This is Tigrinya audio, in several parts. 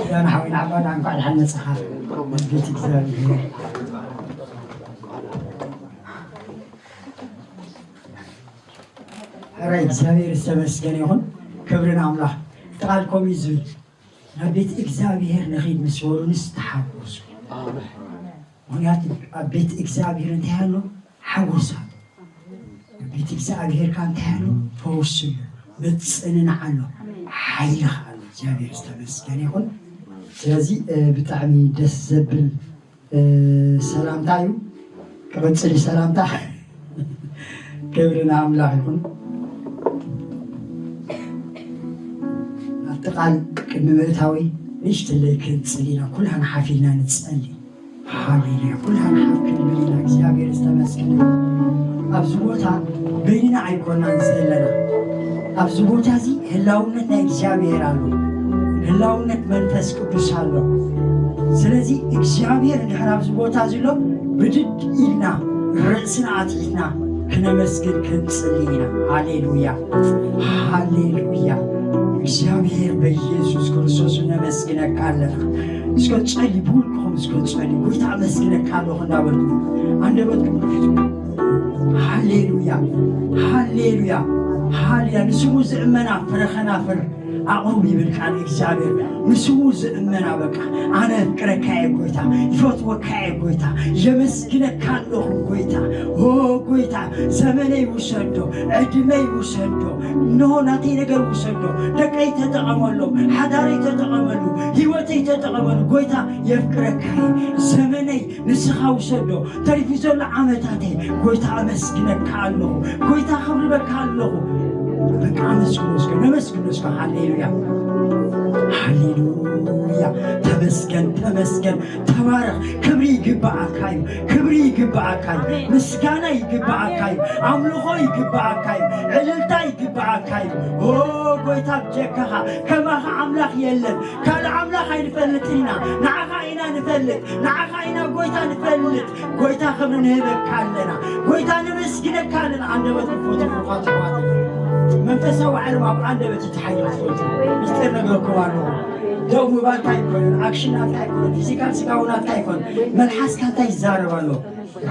ዳን ሓወይ ንዓኻ ዳን እንኳዕ ደሓን መጻኻ። ቤት እግዚኣብሔር። ሕራይ እግዚኣብሔር ዝተመስገነ ይኹን። ክብሪ ንኣምላኽ። እቲ ቃል ከምኡ እዩ ዝብል፣ ናብ ቤት እግዚኣብሔር ንኺድ ምስ በሉንስ ተሓጎሱ። ምኽንያቱ ኣብ ቤት እግዚኣብሔር እንታይ ኣሎ? ሓጎስ ኣሎ። ኣብ ቤት እግዚኣብሔር ከኣ እንታይ ኣሎ? ፈውሲ ኣሎ፣ ምጽንናዕ ኣሎ፣ ሓይሊ ከኣ ኣሎ። እግዚኣብሔር ዝተመስገነ ይኹን። ስለዚ፣ እ፣ ብጣዕሚ ደስ ዘብል፣ እ፣ ሰላምታ እዩ። ክቕጽል እዩ ሰላምታ። ክብሪ ንኣምላኽ ይኹን። ኣብቲ ቃል ቅድሚ ምእታወይ ንእሽትለይ ክንጽል ኢና፣ ኩላና ሓፊልና ንጸሊ። ሃሌሉያ። ኩላና ሓፍ ክንብል ኢና። እግዚኣብሔር ዝተመስገነ ይኹን። ኣብዚ ቦታ በይንና ኣይኮናን ዘለና። ኣብዚ ቦታ እዚ ህላውነት ናይ እግዚኣብሔር ኣሎ። ህላውነት መንፈስ ቅዱስ ኣሎ። ስለዚ እግዚኣብሔር እንድሕር ኣብዚ ቦታ እዚ ኣሎ፣ ብድድ ኢልና ርእስና ኣትሒትና ክነመስግን ክንጽሊ ኢና። ሃሌሉያ። ሃሌሉያ። እግዚኣብሔር በኢየሱስ ክርስቶስ ነመስግነካ ኣለና። እስከ ጸሊ፣ ብውልቅኹም እስከ ጸሊ። ጎይታ ኣመስግነካ ኣለኹ እናበልኩም ኣንደበትኩም ክፊትኩም። ሃሌሉያ፣ ሃሌሉያ፣ ሃሌሉያ። ንስሙ ዝእመና ፍረ ኸናፍር ኣቕርቡ ይብል ቃል እግዚኣብሔር። ንስሙ ዝእመና በቃ፣ ኣነ ኣፍቅረካ እየ ጎይታ፣ ይፈትወካ እየ ጎይታ፣ የመስግነካ ኣለኹ ጎይታ። ኦ ጎይታ፣ ዘመነይ ውሰዶ፣ ዕድመይ ውሰዶ፣ እንሆ ናተይ ነገር ውሰዶ፣ ደቀይ ተጠቐመሎም፣ ሓዳረይ ተጠቐመሉ፣ ህይወተይ ተጠቐመሉ። ጎይታ የፍቅረካ እየ። ዘመነይ ንስኻ ውሰዶ። ተሪፉ ዘሎ ዓመታተይ ጎይታ ኣመስግነካ ኣለኹ። ጎይታ ከብርበካ ኣለኹ። በቃ ኣመስግኖ እስከ፣ ነመስግኖ እስከ። ሃሌሉያ፣ ሃሌሉያ። ተመስገን፣ ተመስገን። ተባረኽ። ክብሪ ይግብኣካ እዩ። ክብሪ ይግብኣካ እዩ። ኣሜን። ምስጋና ይግብኣካ እዩ። ኣምልኾ ይግብኣካ እዩ። ዕልልታ ይግብኣካ እዩ። ኦ ጎይታ፣ ብጀካኻ ከማኻ ኣምላኽ የለን። ካልእ ኣምላኽ ኣይንፈልጥን ኢና። ንዓኻ ኢና ንፈልጥ። ንዓኻ ኢና ጎይታ ንፈልጥ። ጎይታ ክብሪ ንህበካ ኣለና። ጎይታ ነመስግነካ ኣለና። ኣንደበት ክፈቱ፣ ክፉት ኣሕዋት። መንፈሳዊ ዓለም ኣብ ኣንደበት እዩ ተሓይሉ ክፈቱ። ምስጢር ነግረኩም ኣለኹ። ደው ምባልካ ኣይኮነን፣ ኣክሽን ናትካ ኣይኮነን፣ ፊዚካል ስጋዊ ናትካ ኣይኮነን። መልሓስካ እንታይ ይዛረብ ኣሎ?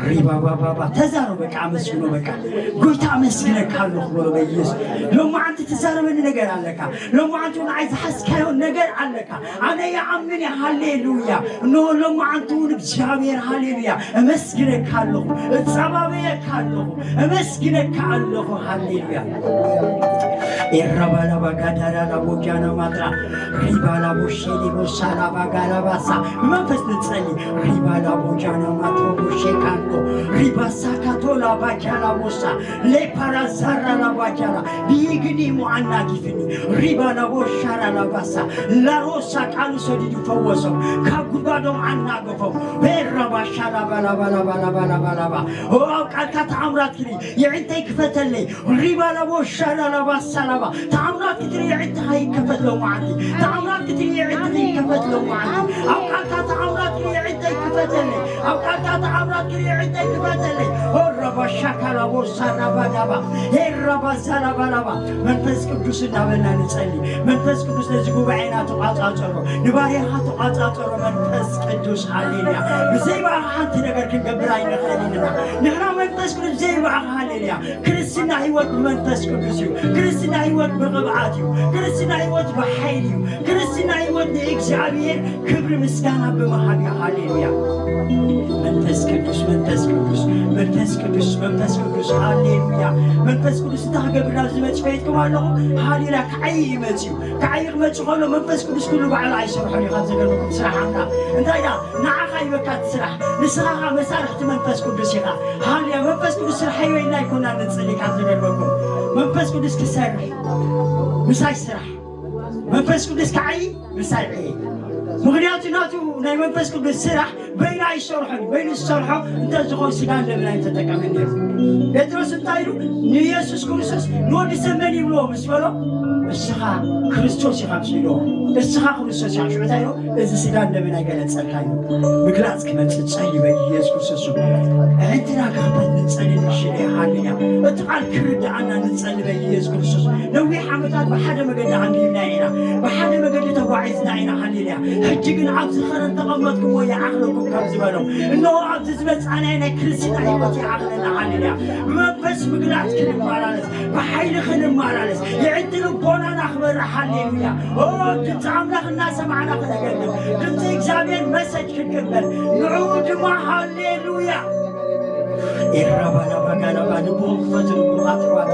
ሪባባባባ። ተዛረብ በቃ፣ ኣመስግኖ በቃ። ጎይታ ኣመስግነካ ኣለኹ በሎ በኢየሱስ። ሎማዓንቲ ትዛረበኒ ነገር ኣለካ። ሎማዓንቲ ንዓይ ዝሓዝካዮ ነገር ኣለካ። ኣነ ይኣምን እየ። ሃሌሉያ። እነሆ ሎማዓንቲ እውን እግዚኣብሔር፣ ሃሌሉያ፣ እመስግነካ ኣለኹ፣ እጸባበየካ ኣለኹ፣ እመስግነካ ኣለኹ። ሃሌሉያ። ኤራባላባ ጋዳራ ላቦጃና ማጥራ ሪባላ ቦሼ ሊቦሳ ላባ ጋላባሳ ብመንፈስ ንጸሊ። ሪባላ ቦጃና ማጥሮ ቦሼ ካንዶ ሪባሳ ካቶላ ባጃላ ቦሳ ሌፓራ ዛራ ላባጃላ ብይግኒ እሞ ኣናጊፍኒ። ሪባ ላቦ ሻራ ላባሳ ላሮሳ ቃሉ ሰዲዱ ፈወሶም፣ ካብ ጉድጓዶም ኣናገፎም። ቤራ ባሻ ላባ ላባ ላባ ላባ ላባ ላባ። ኦ፣ ኣብ ቃልካ ተኣምራት ክርኢ የዒንተይ ክፈተለይ። ሪባ ላቦ ሻራ ላባሳ ላባ። ተኣምራት ክትርኢ የዒንትኻ ይከፈት ሎማዓንቲ። ተኣምራት ክትርኢ የዒንትኻ ይከፈት ሎማዓንቲ። ኣብ ቃልካ ተኣምራት ክትርኢ የዒንተይ ክፈተለይ። ኣብ ቃልካ ተኣምራት ክርኢ የዒንተይ ክፈተለይ። ኦ፣ ራባሻካላቦ ሳራባዳባ፣ ሄራባ ዛራባላባ። መንፈስ ቅዱስ እናበልና ንጸሊ። መንፈስ ቅዱስ ነዚ ጉባኤና ተቋጻጸሮ፣ ንባርያኻ ተቋጻጸሮ። መንፈስ ቅዱስ፣ ሃሌሉያ። ብዘይ ብኣኻ ሓንቲ ነገር ክንገብር ኣይንኽእልን ኢና። ንሕና መንፈስ ቅዱስ ብዘይ ብኣኻ፣ ሃሌሉያ። ክርስትና ህይወት ብመንፈስ ቅዱስ እዩ። ክርስትና ህይወት ብቕብኣት እዩ። ክርስትና ህይወት ብሓይሊ እዩ። ክርስትና ህይወት ንእግዚኣብሔር ክብሪ ምስጋና ብምሃብ እዩ። ሃሌሉያ። መንፈስ ቅዱስ፣ መንፈስ ቅዱስ፣ መንፈስ ቅዱስ፣ መንፈስ ቅዱስ፣ ሃሌሉያ። መንፈስ ቅዱስ እንታይ ክገብር ናብ ዝመጽእ ፈሊጥኩም ኣለኹም? ሃሌሉያ፣ ክዓዪ እዩ መጺኡ። ክዓዪ ክመጽእ ከሎ መንፈስ ቅዱስ ኩሉ ባዕሉ ኣይሰርሖን እዩ። ካብ ዘገርመኩም ስራሕ ኣምላኽ እንታይ ደኣ ንዓኻ ይበካ እቲ ስራሕ፣ ንስኻ ኸኣ መሳርሕቲ መንፈስ ቅዱስ ኢኻ። ሃሌሉያ። መንፈስ ቅዱስ ስራሕ ህይወይና ኣይኮና ንጽሊ። ካብ ዘገርመኩም መንፈስ ቅዱስ ክሰርሕ ምሳይ ስራሕ፣ መንፈስ ቅዱስ ክዓዪ ምሳይ ዕየ። ምኽንያቱ ናቱ ናይ መንፈስ ቅዱስ ስራሕ በይኑ ኣይሰርሖን እዩ። በይኑ ዝሰርሖ እንተዝኾን ስጋን ደምን ኣይምተጠቀመን ነይሩ። ጴጥሮስ እንታይ ኢሉ? ንየሱስ ክርስቶስ ንወዲ ሰብ መን ይብልዎ ምስ በሎ፣ እስኻ ክርስቶስ ኢኻ ምስ ኢልዎ፣ እስኻ ክርስቶስ ኢኻ። ሽዑ እንታይ ኢሉ? እዚ ስጋን ደምን ኣይገለጸልካን እዩ። ምግላጽ ክመጽእ ጸሊ በኢየሱስ ክርስቶስ ስም። ኣዒንትና ክኽፈት ንጸሊ ንሽለ። ሃሌሉያ። እቲ ቃል ክርድኣና ንጸሊ በኢየሱስ ክርስቶስ። ነዊሕ ዓመታት ብሓደ መገዲ ኣንቢብና ኢና። ብሓደ መገዲ ሒዝና ኢና። ሃሌሉያ። ሕጂ ግን ኣብዚ ኸረን ተቐመጥኩሞ ይኣኽለኩም ከም ዝበሎም፣ እንሆ ኣብዚ ዝመጻናዮ ናይ ክርስትና ህይወት ይኣኽለና። ሃሌሉያ። ብመንፈስ ምግላጽ ክንመላለስ፣ ብሓይሊ ክንመላለስ፣ የዕንቲ ልቦናና ክበርህ። ሃሌሉያ። ኦ፣ ድምፂ ኣምላኽ እናሰማዕና ክነገልግል፣ ድምፂ እግዚኣብሔር መሰጅ ክንቅበል፣ ንዕኡ ድማ ሃሌሉያ። ኢራባላባጋላባ ልብኹም ክፈቱ፣ ልብኹም ኣጥርዋት።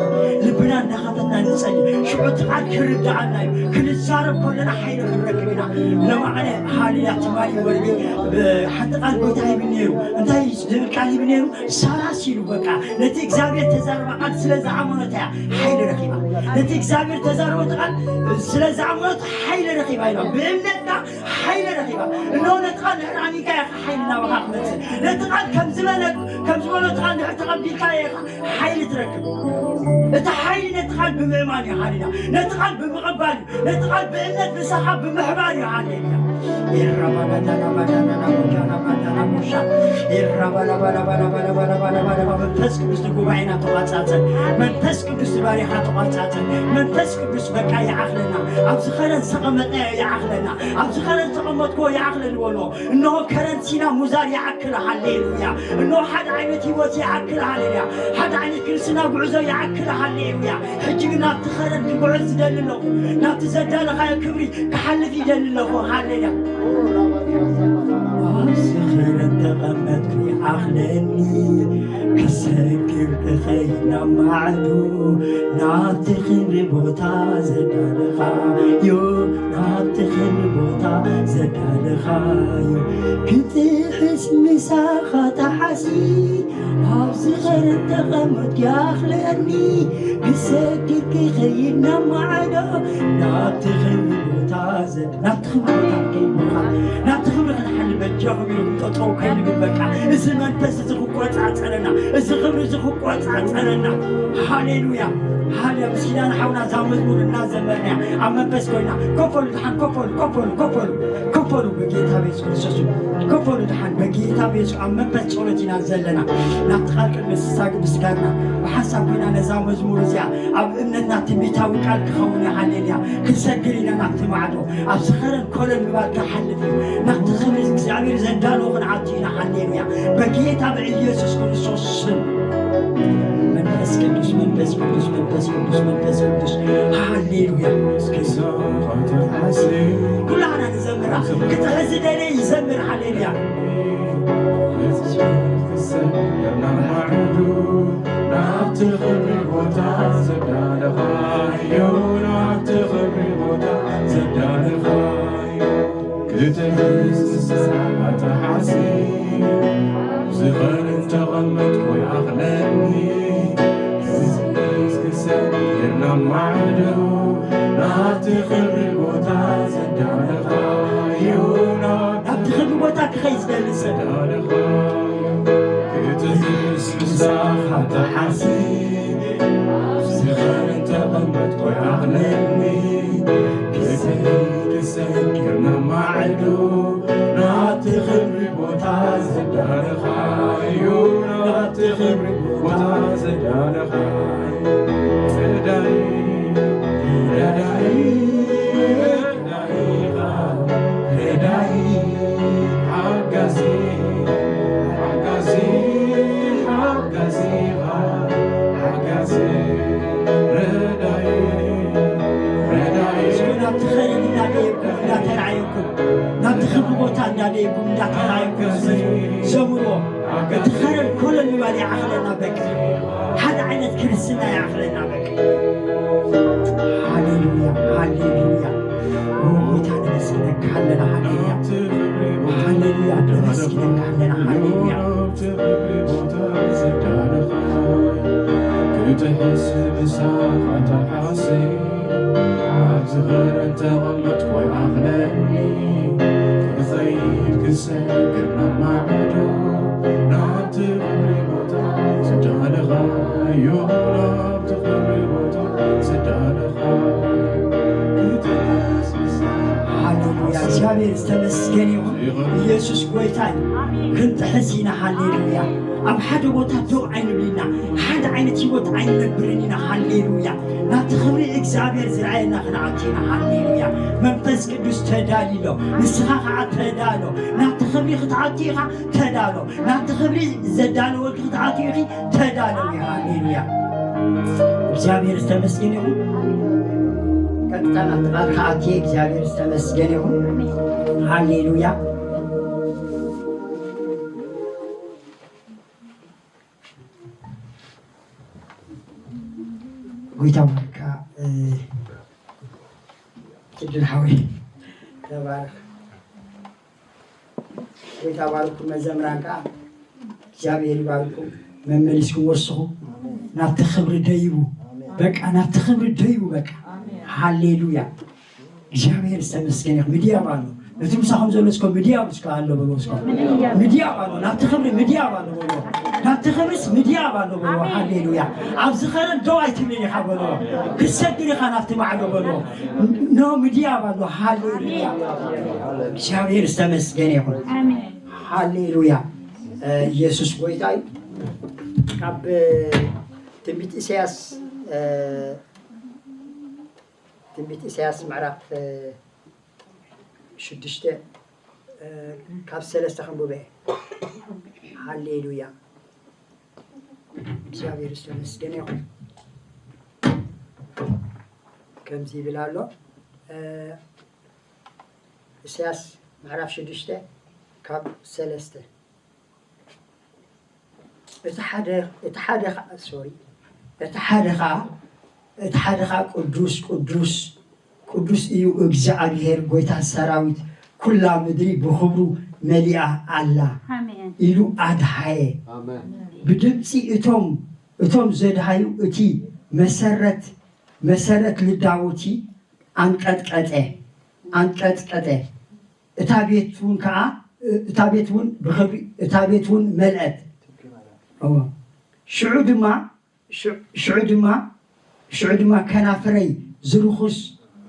ልብና እንዳኸፈትና ንጸሊ። ሽዑ እቲ ቃል ክርድኣና እዩ። ክንዛረብ ከለና ሓይሊ ክንረክብ ኢና። ለማዕለ ሃሌሉያ ትማሊ ወርቂ፣ እ፣ ሓንቲ ቃል ጎይታ ሂብኒ ነይሩ። እንታይ ዝብል ቃል ሂብኒ ነይሩ? ሳራስ ኢሉ በቃ ነቲ እግዚኣብሔር ተዛረባ ቃል ስለ ዝኣመነት እያ ሓይሊ ረኺባ። ነቲ እግዚኣብሔር ተዛረበ ቃል ስለ ዝኣመነት ሓይሊ ረኺባ ኢላ። ብእምነትና ሓይሊ ረኺባ። እነሆ ነቲ ቃል ድሕሪ ኣሚንካ ኢኻ ሓይሊ ናባኻ ክመጽእ። ነቲ ቃል ከም ዝበለ፣ ከም ዝበሎ እቲ ቃል ድሕሪ ተቐቢልካ ኢኻ ሓይሊ ትረክብ። እቲ ሓይሊ ነቲ ቃል ብምእማን እዩ። ሃሌሉያ። ነቲ ቃል ብምቕባል እዩ። ነቲ ቃል ብእምነት ንስኻ ብምሕባር እዩ። ሃሌሉያ። ኢራባጋዳናባዳናናቦጃናባዳናቦሻ። ኢራባላባላባላባላባላባላባላባ። መንፈስ ቅዱስ ንጉባኤና ተቋጻጸር። መንፈስ ቅዱስ ንባሪኻ ተቋጻጸር። መንፈስ ቅዱስ በቃ ይኣኽለና። ኣብዚ ኸረን ዝተቐመጥናዮ ይኣኽለና። ኣብዚ ኸረን ዝተቐመጥክዎ ይኣኽለኒ በሎ። እነሆ ከረን ሲና ሙዛር ይኣክል። ሃሌሉያ። እነሆ ሓደ ዓይነት ህይወት ይኣክል። ሃሌሉያ። ሓደ ዓይነት ክርስትና ጉዕዞ ይኣክል። ሃሌሉያ። ሕጂ ግን ናብቲ ኸረን ክጉዕዝ ዝደሊ ኣለኹ። ናብቲ ዘዳለኻዮ ክብሪ ክሓልፍ ይደሊ ኣለኹ። ሃሌሉያ። ኣብዚ ኸረን ተቐመጥኩ ይኣኽለኒ። ክሰግር እኸይ ናብ ማዕዶ፣ ናብቲ ክብሪ ቦታ ዘዳለኻዮ፣ ናብቲ ክብሪ ቦታ ዘዳለኻዮ፣ ክጥሕስ ምሳኻ ተሓሲ፣ ኣብዚ ኸረን ተቐመጥ ይኣኽለኒ። ክሰግር ክኸይድ ናብ ማዕዶ፣ ናብቲ ክብሪ ቦታ ዘ-፣ ናብቲ ክብሪ ቦታ ክንከይድ ምዃን፣ ናብቲ ክብሪ ክንሓሊ በጃኹም ኢሉ ጠጠው ከይንብል በቃ፣ እዚ መንፈስ እዚ ክቆጻጸረና፣ እዚ ክብሪ እዚ ክቆጻጸረና። ሃሌሉያ፣ ሃሌሉያ። ምስ ኪዳነ ሓውና እዛ መዝሙር እናዘመርና ኣብ መንፈስ ኮይና፣ ኮፍ በሉ ደሓን፣ ኮፍ በሉ፣ ኮፍ በሉ፣ ኮፍ በሉ፣ ኮፍ በሉ፣ በጌታ በኢየሱስ ክርስቶስ ኮፍ በሉ ደሓን፣ በጌታ በኢየሱስ ኣብ መንፈስ ጸሎት ኢና ዘለና። ናብቲ ቃል ቅድሚ ስሳግ ምስጋና ብሓሳብ ኮይና ነዛ መዝሙር እዚኣ ኣብ እምነትና ትንቢታዊ ቃል ክኸውን እዩ። ሃሌሉያ። ክንሰግር ኢና ናብቲ ማዕዶ። ኣብዚ ኸረን ኮለል ምባል ክሓልፍ እዩ። ናብቲ ክብሪ እግዚኣብሔር ዘዳለዎ ክንኣቱ ኢና። ሃሌሉያ። በጌታ በኢየሱስ ክርስቶስ ስም። መንፈስ ቅዱስ፣ መንፈስ ቅዱስ፣ መንፈስ ቅዱስ፣ መንፈስ ቅዱስ። ሃሌሉያ። ኩላህና ንዘምራ። ክጥሕስ ዝደለየ ይዘምር። ሃሌሉያ። ናብቲ ክብሪ ቦታ ዘዳለኻዮ፣ ናብቲ ክብሪ ቦታ ዘዳለኻዮ፣ ክትሕስ ንስኻ ተሓሲ፣ ኣብዚ ኸረን ተቐመጥኩ ይኣኽለኒ፣ ክትሕስ ክሰግር ናብ ማዕዶ፣ ናብቲ ክብሪ ቦታ ዘዳለኻዮ፣ ናብቲ ክብሪ ቦታ ክኸይድ ዝደሊ ሰብ። ክትሕስ ምሳኻ ተሓሲ፣ ኣብዚ ኸረን ተቐመጥኩ ይኣኽለኒ፣ ክስሕት ክሰግር ናብ ማዕዶ፣ ናብቲ ክብሪ ቦታ ዘዳለኻዮ፣ ናብቲ ክብሪ ቦታ ዘዳለኻዮ። ረዳኢ፣ ረዳኢ፣ ረዳኢኻ፣ ረዳኢ፣ ሓጋዚ፣ ሓጋዚ፣ ሓጋዚኻ፣ ሓጋዚ፣ ረዳኢ፣ ረዳኢ። እስኪ ናብቲ ኸረን እናደየብኩም፣ እናተራእየኩም፣ ናብቲ ክብሪ ቦታ እናደየብኩም፣ እናተራእየኩም ዘምርዎ። እቲ ኸረን ኮለል ምባል ይኣኽለና በቃ። ሓደ ዓይነት ክርስትና ይኣኽለና በቃ። ሃሌሉያ፣ ሃሌሉያ። ኦ ጎይታ ነመስግነካ ኣለና። ሃሌሉያ፣ ሃሌሉያ። ነመስግነካ ኣለና። ሃሌሉያ። ክትሕስ ምሳኻ ተሓሲ፣ ኣብዚ ኸረን ተቐመጥኩ ይኣኽለኒ፣ ክኸይድ ክሰግር ናብ ማዕዶ፣ ናብቲ ክብሪ ቦታ ዘዳለኻዮ፣ ናብቲ ክብሪ ቦታ ዘዳለኻዮ። ሃሌሉያ፣ እግዚኣብሔር ዝተመስገነ ይኹን። ኢየሱስ ጎይታ እዩ። ክንጥሕስ ኢና። ሃሌሉያ። ኣብ ሓደ ቦታ ደው ኣይንብልና። ሓደ ዓይነት ህይወት ኣይንነብርን ኢና። ሃሌሉያ። ናብቲ ክብሪ እግዚኣብሔር ዝረኣየና ክንኣቱ ኢና። ሃሌሉያ። መንፈስ ቅዱስ ተዳልሎ፣ ንስኻ ከዓ ተዳሎ። ናብቲ ክብሪ ክትኣቱ ኢኻ፣ ተዳሎ። ናብቲ ክብሪ ዘዳለወልኪ ክትኣቱ ኢኺ፣ ተዳሎ። ሃሌሉያ። እግዚኣብሔር ዝተመስገን ይኹን። ቀጥታ ናብቲ ቃል ክኣቱ እየ። እግዚኣብሔር ዝተመስገን ይኹን። ሃሌሉያ። ጎይታ ባርካ። እ፣ ትድን ሓወይ ተባረኽ። ጎይታ ባርኩም። መዘምራን ከዓ እግዚኣብሔር ይባርኩም። መመሊስኩም ወስኹ። ናብቲ ክብሪ ደይቡ፣ በቃ ናብቲ ክብሪ ደይቡ። በቃ ሃሌሉያ። እግዚኣብሔር ዝተመስገነ ይኹን። ምድያብ ኣሎ። ነቲ ምሳኹም ዘሎ እስኮ ምድያብ እስኮ ኣሎ በሎ። እስኮ ምድያብ ኣሎ። ናብቲ ክብሪ ምድያብ ኣሎ በሎ። ናብቲ ክብሪስ ምድያብ ኣሎ በሎ። ሃሌሉያ። ኣብዚ ኸረን ደው ኣይትብልን ኢኻ በሎ። ክትሰግር ኢኻ ናብቲ ማዕዶ በሎ። ኖ ምድያብ ኣሎ። ሃሌሉያ። እግዚኣብሔር ዝተመስገነ ይኹን። ሃሌሉያ። እ፣ ኢየሱስ ጎይታ እዩ። ካብ ትንቢት ኢሳያስ፣ እ፣ ትንቢት ኢሳያስ ምዕራፍ፣ እ፣ ሽዱሽተ፣ እ፣ ካብ ሰለስተ ከንብበ። ሃሌሉያ። እግዚኣብሔር ዝተመስገነ ይኹን። ከምዚ ይብል ኣሎ፣ እ፣ ኢሳያስ ምዕራፍ ሽዱሽተ ካብ ሰለስተ። እቲ ሓደ፣ እቲ ሓደ ኸዓ፣ ሶሪ፣ እቲ ሓደ ኸዓ፣ እቲ ሓደ ኸዓ ቅዱስ፣ ቅዱስ፣ ቅዱስ እዩ እግዚኣብሔር ጐይታ ሰራዊት፣ ኩላ ምድሪ ብኽብሩ መሊኣ ኣላ ኣሜን። ኢሉ ኣድሃየ። ኣሜን። ብድምፂ እቶም፣ እቶም ዘድሃዩ እቲ መሰረት፣ መሰረት ልዳውቲ ኣንቀጥቀጠ፣ ኣንቀጥቀጠ። እታ ቤት እውን ከዓ፣ እታ ቤት እውን ብኽብሪ፣ እታ ቤት እውን መልአት። እወ። ሽዑ ድማ፣ ሽዑ፣ ሽዑ ድማ፣ ሽዑ ድማ ከናፍረይ ዝርኹስ፣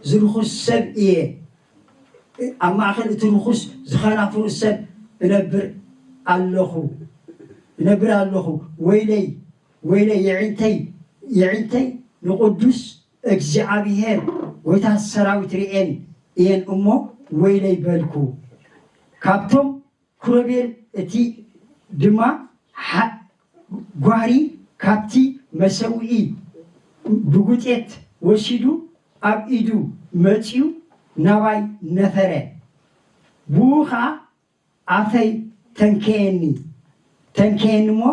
ዝርኹስ ሰብ እየ። ኣብ ማእከል እቲ ርኹስ ዝኸናፍሩ ሰብ እነብር ኣለኹ፣ እነብር ኣለኹ። ወይለይ፣ ወይለይ፣ የዒንተይ፣ የዒንተይ ንቕዱስ እግዚኣብሔር ጐይታ ሰራዊት ርእየን እየን እሞ ወይለይ በልኩ። ካብቶም ክሩቤል እቲ ድማ ሓ-፣ ጓሪ ካብቲ መሰውኢ ብጉጤት ወሲዱ ኣብ ኢዱ መጺኡ ናባይ ነፈረ። ብኡ ኸኣ ኣፈይ ተንከየኒ፣ ተንከየኒ እሞ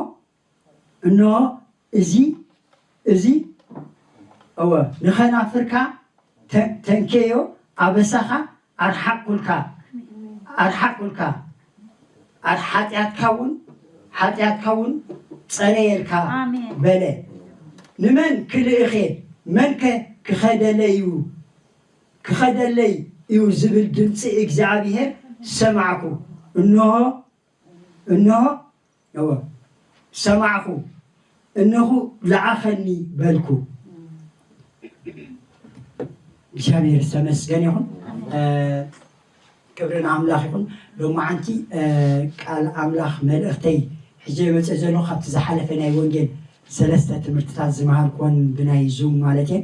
እንሆ እዚ፣ እዚ፣ እወ፣ ንኸናፍርካ ተ-፣ ተንከዮ፣ ኣበሳኻ ኣርሓቕኩልካ፣ ኣርሓቕኩልካ፣ ኣር-፣ ሓጢኣትካ እውን፣ ሓጢኣትካ እውን ጸረየልካ ኣሜን። በለ። ንመን ክልእኽ እየ? መንከ ክኸደለይ እዩ? ክኸደለይ እዩ ዝብል ድምፂ እግዚኣብሔር ሰማዕኩ። እንሆ፣ እንሆ፣ እወ፣ ሰማዕኩ፣ እነኹ ለኣኸኒ በልኩ። እግዚኣብሔር ዝተመስገን ይኹን። እ፣ ክብሪ ንኣምላኽ ይኹን። ሎማዓንቲ፣ እ፣ ቃል ኣምላኽ መልእኽተይ ሒዘ መፀ ዘለኹ ካብቲ ዝሓለፈ ናይ ወንጌል ሰለስተ ትምህርትታት ዝመሃርኩወን ብናይ ዙም ማለት እየ።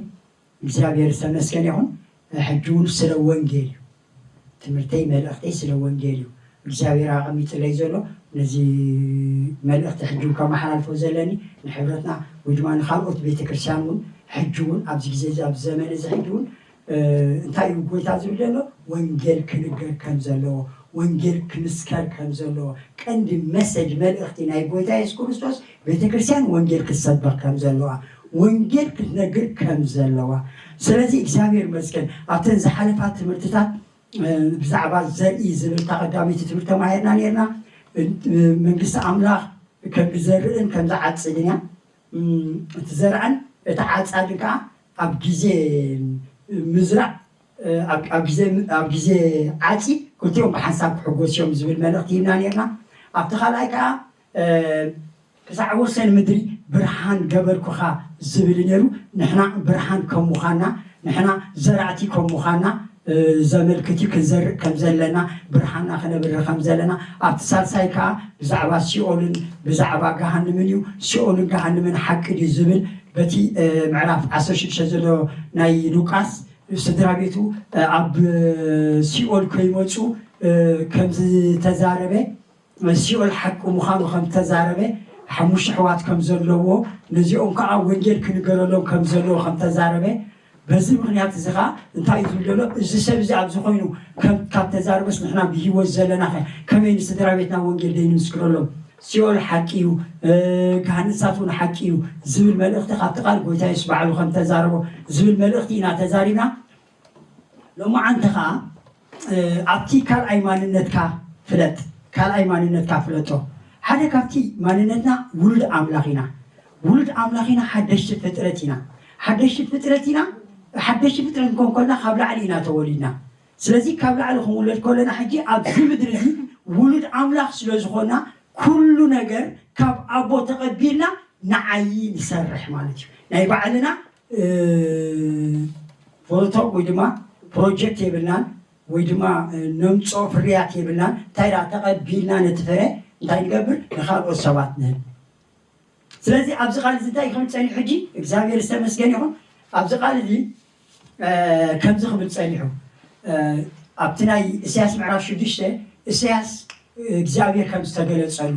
እግዚኣብሔር ዝተመስገን ይኹን። ሕጂ እውን ስለ ወንጌል እዩ። ትምህርተይ፣ መልእኽተይ ስለ ወንጌል እዩ። እግዚኣብሔር ኣቐሚጥለይ ዘሎ ነዚ መልእኽቲ ሕጂ እውን ከመሓላልፎ ዘለኒ ንሕብረትና ወይ ድማ ንኻልኦት ቤተ ክርስቲያን እውን ሕጂ እውን ኣብዚ ግዜ እዚ፣ ኣብዚ ዘመን እዚ ሕጂ እውን፣ እ፣ እንታይ እዩ ጎይታ ዝብል ዘሎ? ወንጌል ክንገር ከም ዘለዎ፣ ወንጌል ክምስከር ከም ዘለዎ፣ ቀንዲ መሰጅ መልእኽቲ ናይ ጎይታ የሱስ ክርስቶስ ቤተ ክርስቲያን ወንጌል ክትሰብኽ ከም ዘለዋ፣ ወንጌል ክትነግር ከም ዘለዋ። ስለዚ እግዚኣብሔር ይመስገን ኣብተን ዝሓለፋ ትምህርትታት፣ እ፣ ብዛዕባ ዘርኢ ዝብል እታ ቀዳመይቲ ትምህርቲ ተማሂርና ነርና። እ፣ መንግስቲ ኣምላኽ ከም ዝዘርእን ከም ዝዓጽድን እያ። እም፣ እቲ ዘርኣን እቲ ዓጻድን ከዓ ኣብ ግዜ ምዝራእ፣ እ፣ ኣብ፣ ኣብ ግዜ፣ ኣብ ግዜ ዓጺ ክልቲኦም ብሓንሳብ ክሕጎሱ እዮም ዝብል መልእኽቲ ሂብና ነርና። ኣብቲ ካልኣይ ከዓ፣ እ፣ ክሳዕ ወሰን ምድሪ ብርሃን ገበርኩኻ ዝብል ነይሩ። ንሕና ብርሃን ከም ምዃንና፣ ንሕና ዘራእቲ ከም ምዃንና፣ እ፣ ዘመልክት እዩ። ክንዘርእ ከም ዘለና፣ ብርሃንና ክነብሪ ከም ዘለና። ኣብቲ ሳልሳይ ከዓ ብዛዕባ ሲኦልን ብዛዕባ ገሃንምን እዩ። ሲኦልን ገሃንምን ሓቂ ድዩ ዝብል በቲ ምዕራፍ ዓሰርተ ሽዱሽተ ዘሎ ናይ ሉቃስ፣ ስድራ ቤቱ ኣብ ሲኦል ከይመፁ ከም ዝተዛረበ፣ ሲኦል ሓቂ ምዃኑ ከም ዝተዛረበ፣ ሓሙሽተ ኣሕዋት ከም ዘለዎ፣ ነዚኦም ከዓ ወንጌል ክንገረሎም ከም ዘለዎ ከም ዝተዛረበ፣ በዚ ምኽንያት እዚ ከዓ እንታይ እዩ ዝብል ዘሎ? እዚ ሰብ እዚ ኣብዚ ኮይኑ ከም ካብ ተዛረበስ ንሕና ብህይወት ዘለና ከ ከመይ ንስድራ ቤትና ወንጌል ደይንምስክረሎም? ሲኦል ሓቂ እዩ፣ ገሃነም እሳት እውን ሓቂ እዩ ዝብል መልእኽቲ ካብቲ ቃል ጎይታ የሱስ ባዕሉ ከም ተዛረቦ ዝብል መልእኽቲ ኢና ተዛሪብና። ሎማዓንቲ ከዓ ኣብቲ ካልኣይ ማንነትካ ፍለጥ፣ ካልኣይ ማንነትካ ፍለጦ። ሓደ ካብቲ ማንነትና ውሉድ ኣምላኽ ኢና። ውሉድ ኣምላኽ ኢና፣ ሓደሽቲ ፍጥረት ኢና። ሓደሽቲ ፍጥረት ኢና። ሓደሽቲ ፍጥረት እንኮን ከልና ካብ ላዕሊ ኢና ተወሊድና። ስለዚ ካብ ላዕሊ ክንውለድ ከለና ሕጂ ኣብዚ ምድሪ እዚ ውሉድ ኣምላኽ ስለ ዝኾና ኩሉ ነገር ካብ ኣቦ ተቐቢልና ንዓይ ንሰርሕ ማለት እዩ። ናይ ባዕልና ፎቶ ወይ ድማ ፕሮጀክት የብልናን፣ ወይ ድማ ነምፅኦ ፍርያት የብልናን። እንታይ ደኣ ተቐቢልና ነቲ ፍረ እንታይ ንገብር? ንኻልኦት ሰባት ንህብ። ስለዚ ኣብዚ ቃል እዚ እንታይ ክብል ፀኒሑ? ሕጂ እግዚኣብሔር ዝተመስገን ይኹን። ኣብዚ ቃል እዚ ከምዚ ክብል ፀኒሑ፣ ኣብቲ ናይ እሳያስ ምዕራፍ ሽዱሽተ እሳያስ እግዚኣብሔር ከም ዝተገለፀሉ፣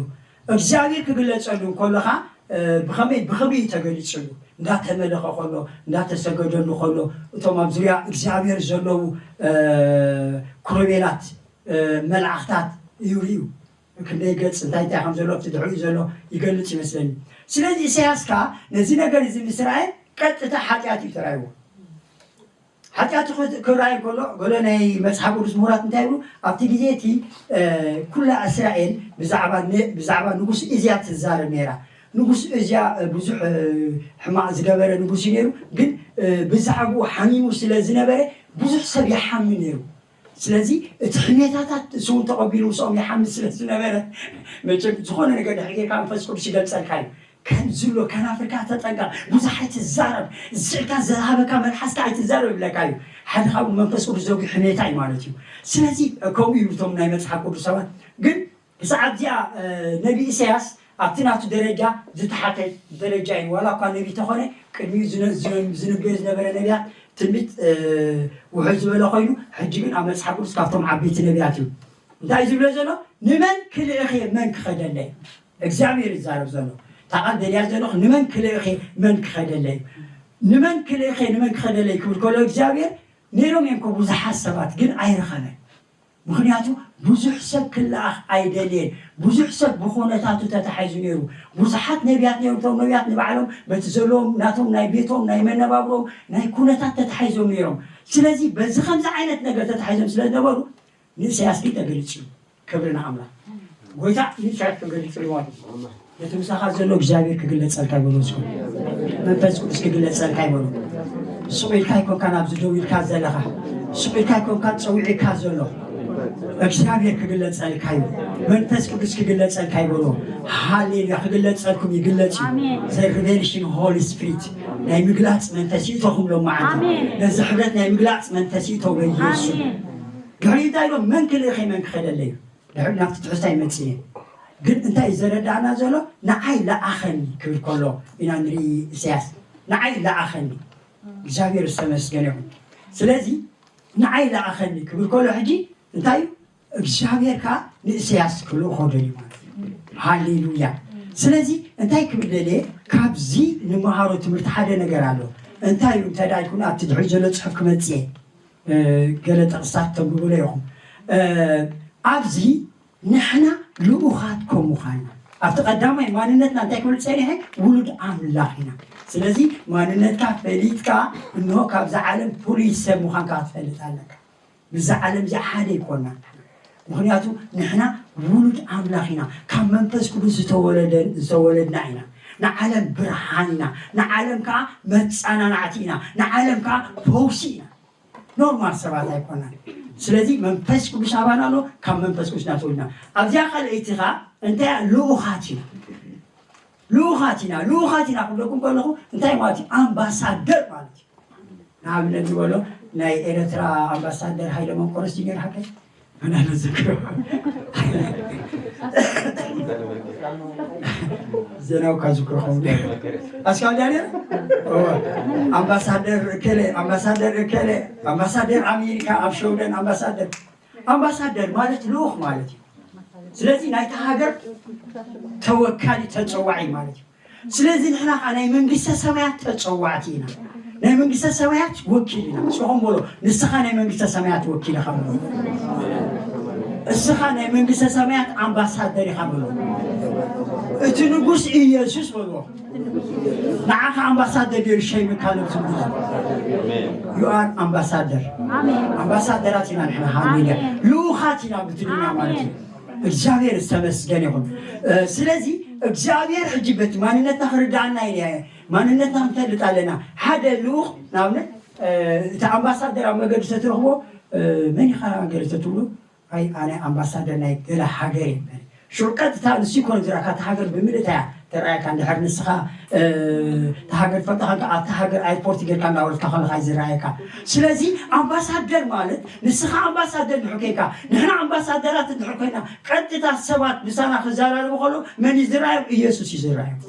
እግዚኣብሔር ክግለፀሉ እንከሎ ኸዓ ብኸመይ ብኽብሪ እዩ ተገሊፅሉ? እንዳተመለኸ ከሎ፣ እንዳተሰገደሉ ከሎ፣ እቶም ኣብ ዙርያ እግዚኣብሔር ዘለዉ ክሩቤላት መላእኽታት እዩ ርእዩ። ክንደይ ገጽ እንታይ እንታይ ከም ዘሎ ኣብቲ ድሕሪኡ ዘሎ ይገልጽ ይመስለኒ። ስለዚ ኢሳያስ ከኣ ነዚ ነገር እዚ ምስ ረኣየ ቀጥታ ሓጢኣት እዩ ተራእይዎ። ሓጢኣቱ ክት- ክረኣይ ከሎ ገለ ናይ መጽሓፍ ቅዱስ ምሁራት እንታይ ይብሉ? ኣብቲ ግዜ እቲ ኩላ እስራኤል ብዛዕባ ነ- ብዛዕባ ንጉስ እዝያ ትዛረብ ነይራ። ንጉስ እዝያ ብዙሕ ሕማቕ ዝገበረ ንጉስ እዩ ነይሩ፣ ግን ብዛዕባኡ ሓሚሙ ስለ ዝነበረ ብዙሕ ሰብ ይሓሚ ነይሩ። ስለዚ እቲ ሕሜታታት ንሱ እውን ተቐቢሉ ምስኦም ይሓምስ ስለ ዝነበረ፣ መቸም ዝኾነ ነገር ድሕሪ ጌርካ መንፈስ ቅዱስ ይገልጸልካ እዩ። ከምዚ ኣሎ ከናፍርካ ተጠንቀቕ፣ ብዙሕ ኣይትዛረብ፣ ዝስዕልካ ዝሃበካ መልሓስካ ኣይትዛረብ ይብለካ እዩ። ሓደ ካብኡ መንፈስ ቅዱስ ዘጉ ሕሜታ እዩ ማለት እዩ። ስለዚ ከምኡ ይብሉ እቶም ናይ መጽሓፍ ቅዱስ ሰባት። ግን ብዛዕባ እዚኣ ነቢ ኢሳያስ ኣብቲ ናቱ ደረጃ ዝተሓተ ደረጃ እዩ። ዋላ እኳ ነቢ ተኾነ ቅድሚኡ ዝነ- ዝነ- ዝንበዮ ዝነበረ ነቢያት ትንቢት ውሕድ ዝበለ ኮይኑ፣ ሕጂ ግን ኣብ መጽሓፍ ቅዱስ ካብቶም ዓበይቲ ነቢያት እዩ። እንታይ ዝብሎ ዘሎ? ንመን ክልእኽ እየ፣ መን ክኸደለይ? እግዚኣብሔር ይዛረብ ዘሎ። እታ ቃል ደልያ ዘለኹ፣ ንመን ክልእኽ እየ፣ መን ክኸደለይ? ንመን ክልእኽ እየ፣ ንመን ክኸደለይ ክብል ከሎ እግዚኣብሔር፣ ነይሮም እዮም እኮ ብዙሓት ሰባት፣ ግን ኣይረኸበን። ምኽንያቱ ብዙሕ ሰብ ክለኣኽ ኣይደልየን። ብዙሕ ሰብ ብኹነታቱ ተታሒዙ ነይሩ። ብዙሓት ነቢያት ነይሩ። እቶም ነቢያት ንባዕሎም በቲ ዘለዎም ናቶም ናይ ቤቶም ናይ መነባብሮም ናይ ኩነታት ተታሒዞም ነይሮም። ስለዚ በዚ ከምዚ ዓይነት ነገር ተታሒዞም ስለ ዝነበሩ ንእሰያስ ግን ተገሊጹ እዩ። ክብሪ ንኣምላኽ። ጎይታ ንእሰያስ ተገሊጹ እዩ ማለት እዩ። ነቲ ምሳኻ ዘሎ እግዚኣብሔር ክግለጸልካ ይበሎ። እስኩ መንፈስ ቅዱስ ክግለጸልካ ይበሎ። ስቕ ኢልካ ኣይኮንካ ናብዚ ደው ኢልካ ዘለኻ፣ ስቕ ኢልካ ኣይኮንካ ጸዊዕካ ዘሎ እግዚኣብሔር ክግለጸልካ እዩ። መንፈስ ቅዱስ ክግለጸልካ ይበሎ። ሃሌሉያ። ክግለጸልኩም ይግለጽ እዩ። ዘ ሪቨሌሽን ሆሊ ስፒሪት ናይ ምግላጽ መንፈስ ይእተኹም ሎም መዓልቲ። ነዚ ሕብረት ናይ ምግላጽ መንፈስ ይእተው በኢየሱስ። ድሕሪ እንታይ ኢሎም መን ክልእኸ መን ክኸደለይ እዩ? ድሕሪ ናብቲ ትሕዝቶ ይመጽእ እየ። ግን እንታይ እዩ ዘረዳእና ዘሎ? ንዓይ ለኣኸኒ ክብል ከሎ ኢና ንርኢ። ኢሳያስ ንዓይ ለኣኸኒ። እግዚኣብሔር ዝተመስገነ ይኹን። ስለዚ ንዓይ ለኣኸኒ ክብል ከሎ ሕጂ እንታይ እዩ? እግዚኣብሔር ከዓ ንእሰያስ ክልእኾ ደልዩ ማለት እዩ። ሃሌሉያ። ስለዚ እንታይ ክብል ደልየ? ካብዚ ንመሃሮ ትምህርቲ ሓደ ነገር ኣሎ። እንታይ እዩ? እንታይ ደኣ ኢልኩን ኣብቲ ድሕሪ ዘሎ ፅሑፍ ክመፅእ እየ። ገለ ጥቕስታት ተንብቡለ ኢኹም። ኣብዚ ንሕና ልኡኻት ከም ምዃንና ኣብቲ ቀዳማይ ማንነትና እንታይ ክብል ጸኒሐ? ውሉድ ኣምላኽ ኢና። ስለዚ ማንነትካ ፈሊጥካ እንሆ ካብዛ ዓለም ፍሉይ ሰብ ምዃንካ ክትፈልጥ ኣለካ። ምስዛ ዓለም እዚኣ ሓደ ኣይኮና። ምኽንያቱ ንሕና ውሉድ ኣምላኽ ኢና። ካብ መንፈስ ቅዱስ ዝተወለደ ዝተወለድና ኢና። ንዓለም ብርሃን ኢና። ንዓለም ከዓ መጸናናዕቲ ኢና። ንዓለም ከዓ ፈውሲ ኢና። ኖርማል ሰባት ኣይኮናን። ስለዚ መንፈስ ቅዱስ ኣባና ኣሎ። ካብ መንፈስ ቅዱስ ናተወልና ኣብዚኣ ካልኣይቲ ኸዓ እንታይ ልኡኻት ኢና። ልኡኻት ኢና። ልኡኻት ኢና ክብለኩም ከለኹ እንታይ ማለት እዩ? ኣምባሳደር ማለት እዩ። ንኣብነት ዝበሎ ናይ ኤረትራ ኣምባሳደር ሃይለ መንቆረስ እዩ ነይሩ። ሓቀይ ኣና ንዝክሮ ዜናው ካብ ዝክሮ ኸውን ኣስካል ዳንኤል ኣምባሳደር እከለ ኣምባሳደር እከለ ኣምባሳደር ኣሜሪካ ኣብ ሸውደን ኣምባሳደር ኣምባሳደር ማለት ልኡኽ ማለት እዩ። ስለዚህ ናይታ ሃገር ተወካሊ ተፀዋዒ ማለት እዩ። ስለዚህ ንሕና ከዓ ናይ መንግስተ ሰማያት ተፀዋዕቲ ኢና። ናይ መንግስተ ሰማያት ወኪል ኢና። ንስኹም በሎ ንስኻ ናይ መንግስተ ሰማያት ወኪል ኢኻ በሎ። እስኻ ናይ መንግስተ ሰማያት ኣምባሳደር ኢኻ በሎ። እቲ ንጉስ ኢየሱስ በሎ ንዓኻ ኣምባሳደር ገይሩ ሸይምካ ነብሱ you are ambassador ኣምባሳደራት ኢና ንሕና ሃሌሉያ ልኡኻት ኢና ብትግርኛ ማለት እዩ። እግዚኣብሔር ዝተመስገን ይኹን። ስለዚህ እግዚኣብሔር ሕጂ በቲ ማንነትና ክርዳኣና ኢለ ማንነትና ክንፈልጥ ኣለና። ሓደ ልኡኽ ንኣብነት እቲ ኣምባሳደር ኣብ መገዲ ተትረኽቦ መን ኢኻ ገለ ተትብሎ ኣይ ኣነ ኣምባሳደር ናይ ገለ ሃገር እየ። ሽዑ ቀጥታ ንሱ ይኮነ ዝረኣካ እታ ሃገር ብምልእታ እያ ተረኣየካ። እንድሕር ንስኻ እታ ሃገር ትፈልጣ ከንካ ኣብታ ሃገር ኣይፖርት ጌርካ እንዳወረድካ ከለካ እዩ ዝረኣየካ። ስለዚ ኣምባሳደር ማለት ንስኻ ኣምባሳደር እንድሕር ኮይንካ ንሕና ኣምባሳደራት እንድሕር ኮይና ቀጥታ ሰባት ምሳና ክዘራረቡ ከሎ መን እዩ ዝረኣዮም? ኢየሱስ እዩ ዝረኣዮም።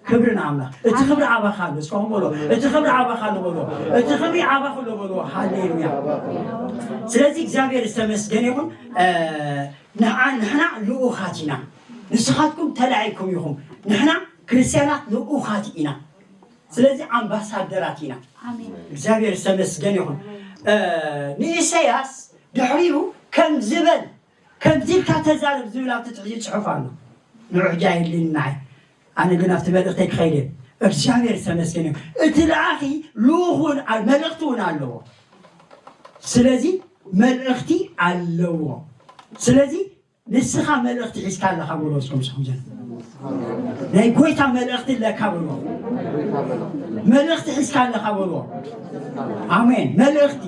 ክብሪ ንኣምላኽ። እቲ ክብሪ ኣባኻ ኣሎ። እስከኹም በሎ እቲ ክብሪ ኣባኻ ኣሎ በሎ እቲ ክብሪ ኣባኻ ኣሎ በሎ። ሃሌሉያ። ስለዚ እግዚኣብሔር ዝተመስገን ይኹን። ንዓ ንሕና ልኡኻት ኢና። ንስኻትኩም ተላዒኩም ኢኹም። ንሕና ክርስትያናት ልኡኻት ኢና። ስለዚ ኣምባሳደራት ኢና። እግዚኣብሔር ዝተመስገን ይኹን። ንኢሳያስ ድሕሪኡ ከም ዝበል ከምዚ ኢልካ ተዛረብ ዝብል ኣብቲ ትሕቲ ፅሑፍ ኣሎ። ንዑ ሕጂ ኣይድልን ንዓይ ኣነ ግን ኣብቲ መልእኽተይ ክኸይድ እየ። እግዚኣብሔር ዝተመስገን እዩ። እቲ ለኣኺ ልኡኽ እውን ኣ- መልእኽቲ እውን ኣለዎ። ስለዚ መልእኽቲ ኣለዎ። ስለዚ ንስኻ መልእኽቲ ሒዝካ ኣለኻ በሎ። እስኩም ስኹም ዘለ ናይ ጎይታ መልእኽቲ ኣለካ በሎ። መልእኽቲ ሒዝካ ኣለኻ በሎ። ኣሜን። መልእኽቲ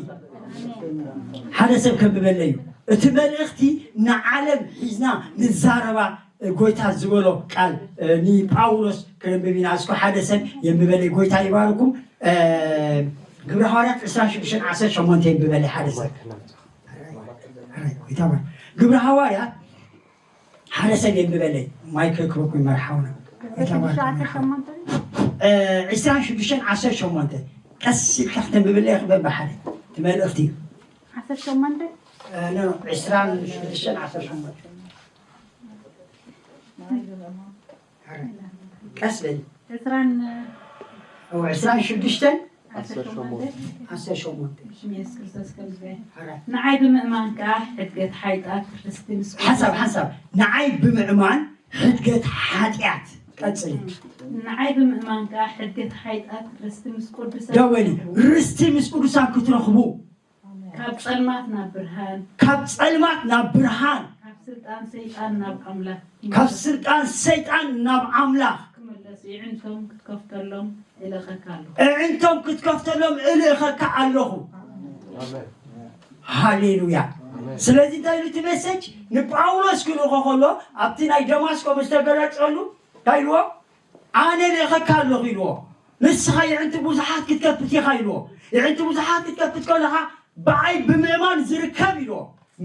ሓደ ሰብ ከንብበለይ እዩ። እቲ መልእኽቲ ንዓለም ሒዝና ንዛረባ ጎይታ ዝበሎ ቃል ንጳውሎስ ክነንብብ ኢና። እስኮ ሓደ ሰብ የንብበለይ። ጎይታ ይባርኩም። ግብረ ሃዋርያት ዕስራን ሽዱሽተን ዓሰርተ ሸሞንተ የንብበለይ ሓደ ሰብ። ጎይታ ይባርክ። ግብረ ሃዋርያት ሓደ ሰብ የንብበለይ። ማይክ ክበኩ ይመርሓውና። ዕስራን ሽዱሽተን ዓሰርተ ሸሞንተ ቀስ ኢልካ ክተንብብለይ ክበብ ሓደ ትመልእኽቲ እዩ። ዓሰርተ ሸሞንተ ዕስራን ሽዱሽተን ዓሰርተ ሸሞንተ ቀስ በል። ዕስራን እዎ፣ ዕስራን ሽዱሽተን ዓሰርተ ሸሞንተ ዓሰርተ ሸሞንተ ሽም የሱስ ክርስቶስ ከም ዝበሃል። ንዓይ ብምእማን ከኣ ሕድገት ሓጢኣት ርስቲ ምስ ሓሳብ ሓሳብ ንዓይ ብምእማን ሕድገት ሓጢኣት ቀጽሊ። ንዓይ ብምእማን ከኣ ሕድገት ሓጢኣት ርስቲ ምስ ቅዱሳን ደወሊ ክትረኽቡ። ርስቲ ምስ ቅዱሳን ክትረኽቡ ካብ ጸልማት ናብ ብርሃን፣ ካብ ጸልማት ናብ ብርሃን፣ ካብ ስልጣን ሰይጣን ናብ ኣምላኽ ካብ ስልጣን ሰይጣን ናብ ኣምላኽ ክምለሱ ይዕንቶም ክትከፍተሎም እልእኸካ ኣለኹ። እዕንቶም ክትከፍተሎም እልእኸካ ኣለኹ። ሃሌሉያ። ስለዚ እንታይ ኢሉ እቲ መሰጅ ንጳውሎስ ክልእኾ ከሎ ኣብቲ ናይ ደማስቆ ምስ ተገለጸሉ እንታይ ኢልዎ? ኣነ ልእኸካ ኣለኹ ኢልዎ። ንስኻ የዕንቲ ብዙሓት ክትከፍት ኢኻ ኢልዎ። የዕንቲ ብዙሓት ክትከፍት ከለኻ ብኣይ ብምእማን ዝርከብ ኢልዎ።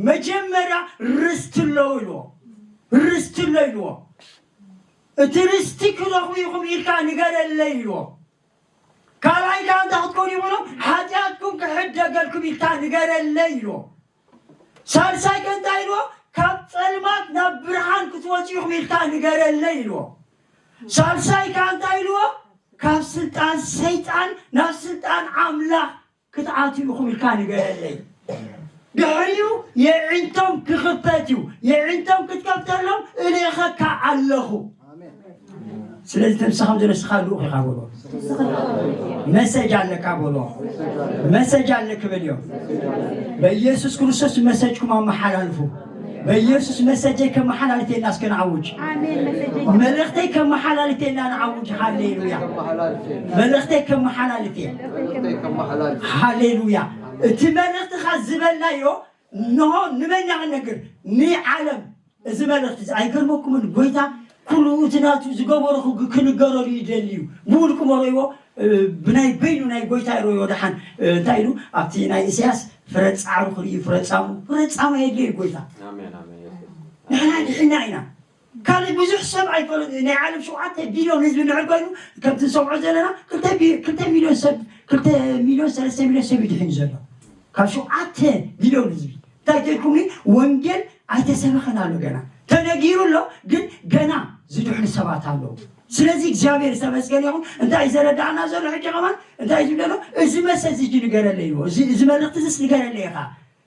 መጀመርያ ርስቲ ኣለዎ ኢልዎ። ርስቲ ኣሎ ኢልዎ። እቲ ርስቲ ክረኽቡ ኢኹም ኢልካ ንገረለይ ኢልዎ። ካልኣይ ከዓ እንታይ ክትኮኑ ይብሎ? ሓጢኣትኩም ክሕደገልኩም ኢልካ ንገረለይ ኢልዎ። ሳልሳይ ከ እንታይ ኢልዎ? ካብ ጸልማት ናብ ብርሃን ክትወፁ ኢኹም ኢልካ ንገረለይ ኢልዎ። ሳልሳይ ከ እንታይ ኢልዎ? ካብ ስልጣን ሰይጣን ናብ ስልጣን ኣምላኽ ክትኣትዉ ኢኹም ኢልካ ንገረለይ። ድሕሪኡ የዒንቶም ክኽፈት እዩ። የዒንቶም ክትከፍተሎም እልእኸካ ኣለኹ። ስለዚ ተምሳኻም ዘሎ ስኻ ልኡኽ ኢኻ በሎ። መሰጅ ኣለካ በሎ። መሰጅ ኣለክ በልዮ። በኢየሱስ ክርስቶስ መሰጅኩም ኣመሓላልፉ። በኢየሱስ መሰጀይ ከመሓላልፍ የና እስከ ንዓውጅ። መልእኽተይ ከመሓላልፍ የና ንዓውጅ። ሃሌሉያ። መልእኽተይ ከመሓላልፍ እየ። ሃሌሉያ። እቲ መልእኽትኻ ዝበልናዮ እንሆ ንመን ኢና ክንነግር? ንዓለም። እዚ መልእኽቲ እዚ ኣይገርመኩምን? ጎይታ ኩሉ እቲ ናቱ ዝገበሮ ክግ- ክንገረሉ ይደሊ እዩ። ብውልቁ መረይዎ ብናይ በይኑ ናይ ጎይታ ይረዮ ደሓን እንታይ ኢሉ ኣብቲ ናይ ኢሳያስ ፍረ ጻዕሩ ክርኢ፣ ፍረ ጻሙ፣ ፍረ ጻሙ የድልዮ እዩ ጎይታ። ኣሜን ኣሜን የሱስ ንሕና ድሕና ኢና። ካልእ ብዙሕ ሰብ ኣይፈለጥ። ናይ ዓለም ሸውዓተ ቢልዮን ህዝቢ እንድሕር ኮይኑ ከምቲ ንሰምዖ ዘለና ክልተ ቢ- ክልተ ሚልዮን ሰብ ክልተ ሚልዮን ሰለስተ ሚልዮን ሰብ እዩ ድሒኑ ዘሎ ካብ ሸውዓተ ቢልዮን ህዝቢ። እንታይ ተልኩምኒ? ወንጌል ኣይተሰበኸን ኣሎ ገና ተነጊሩ ኣሎ፣ ግን ገና ዝድሕኑ ሰባት ኣለዉ። ስለዚ እግዚኣብሔር ዝተመስገነ ይኹን። እንታይ እዩ ዘረዳእና ዘሎ ሕጂ ከማን እንታይ እዩ ዝብለሎ? እዚ መሰ እዚ ንገረለይ ይዎ እዚ መልእኽቲ ዝስ ንገረለይ ኢኻ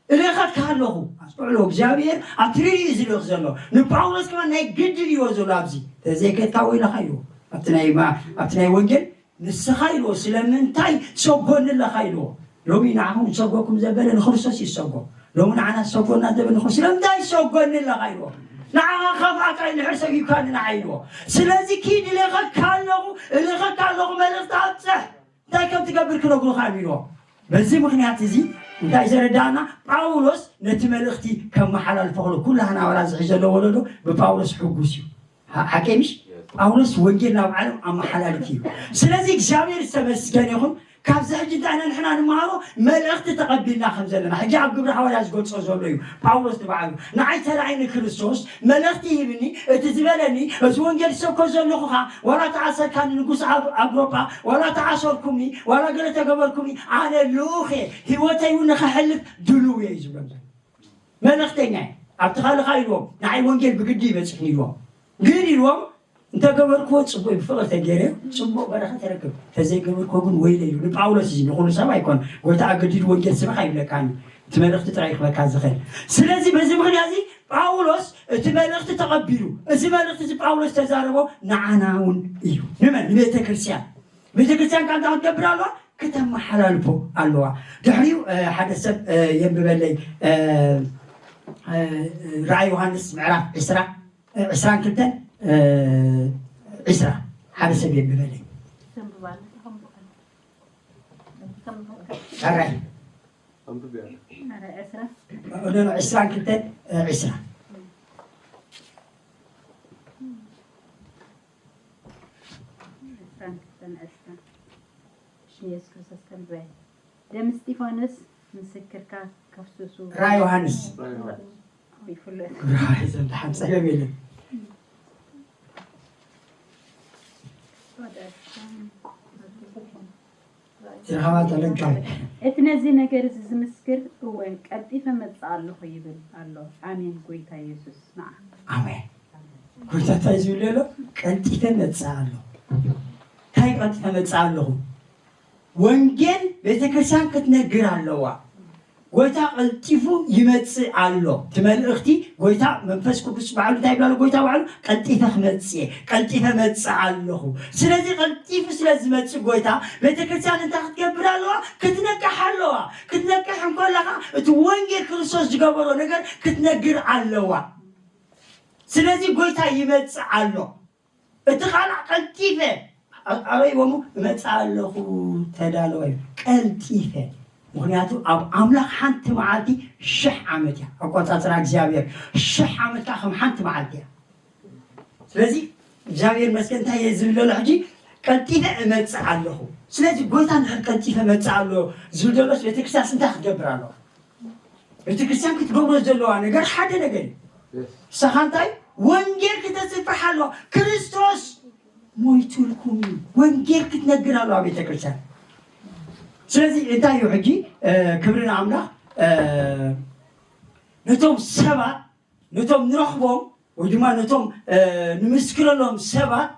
እልእኸካ ኣለኹ ኣስተውዕሎ እግዚኣብሔር ኣብቲ ርእዩ ዝልእኽ ዘሎ ንጳውሎስ ከማን ናይ ግድን ይዎ ዘሎ ኣብዚ ተዘይከድካ ወይለኻ ይዎ ኣብቲ ናይ ማ- ኣብቲ ናይ ወንጌል ንስኻ ኢልዎ ስለምንታይ ትሰጎኒ ኣለኻ ኢልዎ ሎሚ ንዓኹም ዝሰጎኩም ዘበለ ንክርስቶስ እዩ ዝሰጎ ሎሚ ንዓና ዝሰጎና ዘበለ ንክርስቶስ ስለምንታይ ትሰጎኒ ኣለኻ ኢልዎ ንዓኻ ከፍኣካ እዩ ንሕር ሰብ ሂብካኒ ንዓ ኢልዎ ስለዚ ኪድ እልእኸካ ኣለኹ እልእኸካ ኣለኹ መልእኽቲ ኣብፅሕ እንታይ ከም ትገብር ክነግሩኻ እዮም ኢልዎ በዚ ምኽንያት እዚ እንታይ ዘረዳእና ጳውሎስ ነቲ መልእኽቲ ከመሓላልፎ ክሎ ኩሉ ሃናወራ ዝሒ ዘለዎ ወለዶ ብጳውሎስ ሕጉስ እዩ ሓቂ ምሽ ጳውሎስ ወንጌል ናብ ዓለም ኣመሓላልፍ እዩ ስለዚ እግዚኣብሔር ዝተመስገን ይኹን ካብዚ ሕጂ እንታይ ኢና ንሕና ንመሃሮ መልእኽቲ ተቐቢልና ከም ዘለና ሕጂ ኣብ ግብሪ ሃዋርያ ዝገልጾ ዘሎ እዩ ጳውሎስ ንባዕሉ ንዓይ ተራይ ንክርስቶስ መልእኽቲ ይህብኒ እቲ ዝበለኒ እዚ ወንጌል ዝሰብኮ ዘለኹኻ ዋላ ተኣሰርካኒ ንጉስ ኣግሮጳ ዋላ ተኣሰርኩምኒ ዋላ ገለ ተገበርኩምኒ ኣነ ልኡኽ እየ ህይወተይ እውን ንኸሕልፍ ድልው እየ እዩ ዝብሎም ዘሎ መልእኽተኛ እየ ኣብቲ ካልኻ ኢልዎም ንዓይ ወንጌል ብግዲ ይበፅሕኒ ኢልዎም ግን ኢልዎም እንተገበርክዎ ፅቡቅ እዩ ብፍቅሪ ተገይረ ፅቡቅ በረኸት ተረክብ ተዘይገበርክዎ ግን ወይለ እዩ ንጳውሎስ እዩ ንኩሉ ሰብ ኣይኮን ጎይታ ኣገዲዱ ወንጌል ስበኽ ኣይብለካን እቲ መልእኽቲ ጥራይ ክበካ ዝኽእል ስለዚ በዚ ምክንያት እዚ ጳውሎስ እቲ መልእኽቲ ተቐቢሉ እዚ መልእኽቲ እዚ ጳውሎስ ተዛረቦ ንዓና እውን እዩ ንመን ንቤተ ክርስቲያን ቤተ ክርስቲያን ካብ ክትገብር ኣለዋ ከተመሓላልፎ ኣለዋ ድሕሪኡ ሓደ ሰብ የንብበለይ ራእይ ዮሃንስ ምዕራፍ ዕስራ ዕስራን ክልተን ዕስራ ሓደ ሰብ የንብበለይ ሕራይ ዕስራን ክልተን ዕስራ ደም እስጢፋኖስ ምስክርካ ከፍስሱ ራእይ ዮሃንስ ይፍለጥ ራእይ ዘንዳ ሓንፀገብ የለን ዝረኸባ ዘለንካል እቲ ነዚ ነገር እዚ ዝምስክር እወ ቀልጢፈ መጽእ ኣለኹ ይብል ኣሎ ኣሜን ጎይታ የሱስ ንዓ ኣሜን ጎይታ እንታይ ዝብል ኣሎ ቀልጢፈ መጽእ ኣለኹ እንታይ ቀልጢፈ መጽእ ኣለኹ ወንጌል ቤተክርስትያን ክትነግር ኣለዋ ጎይታ ቀልጢፉ ይመጽእ ኣሎ እቲ መልእኽቲ ጎይታ መንፈስ ቅዱስ ባዕሉ እንታይ ይብላሉ ጎይታ ባዕሉ ቀልጢፈ ክመጽእ እየ ቀልጢፈ መጽእ ኣለኹ ስለዚ ቀልጢፉ ስለ ዝመጽእ ጎይታ ቤተክርስትያን እንታይ ክትገብር ኣለዋ ክትነቅሕ ኣለዋ ክትነቅሕ እንኮለኻ እቲ ወንጌል ክርስቶስ ዝገበሮ ነገር ክትነግር ኣለዋ ስለዚ ጎይታ ይመጽእ ኣሎ እቲ ቃል ቀልጢፈ ኣበይ ወሙ እመጽእ ኣለኹ ተዳለወ እዩ ቀልጢፈ ምክንያቱ ኣብ ኣምላኽ ሓንቲ መዓልቲ ሽሕ ዓመት እያ ኣቆጻጽራ እግዚኣብሔር ሽሕ ዓመት ከዓ ከም ሓንቲ መዓልቲ እያ ስለዚ እግዚኣብሔር መስገን እንታይ እየ ዝብል ዘሎ ሕጂ ቀልጢፈ እመጽእ ኣለኹ ስለዚ ጎይታ ንድሕር ቀልጢፈ መጽእ ኣሎ ዝብል ዘሎስ ቤተክርስትያንስ እንታይ ክትገብር ኣለዋ ቤተክርስትያን ክትገብሮ ዘለዋ ነገር ሓደ ነገር እዩ ንስኻ እንታይ ወንጌል ክተስፍሕ ኣለዋ ክርስቶስ ሞይቱልኩም እዩ ወንጌል ክትነግር ኣለዋ ቤተክርስትያን ስለዚ እንታይ እዩ ሕጂ ክብሪ ንኣምላኽ ነቶም ሰባት ነቶም ንረኽቦም ወይ ድማ ነቶም ንምስክረሎም ሰባት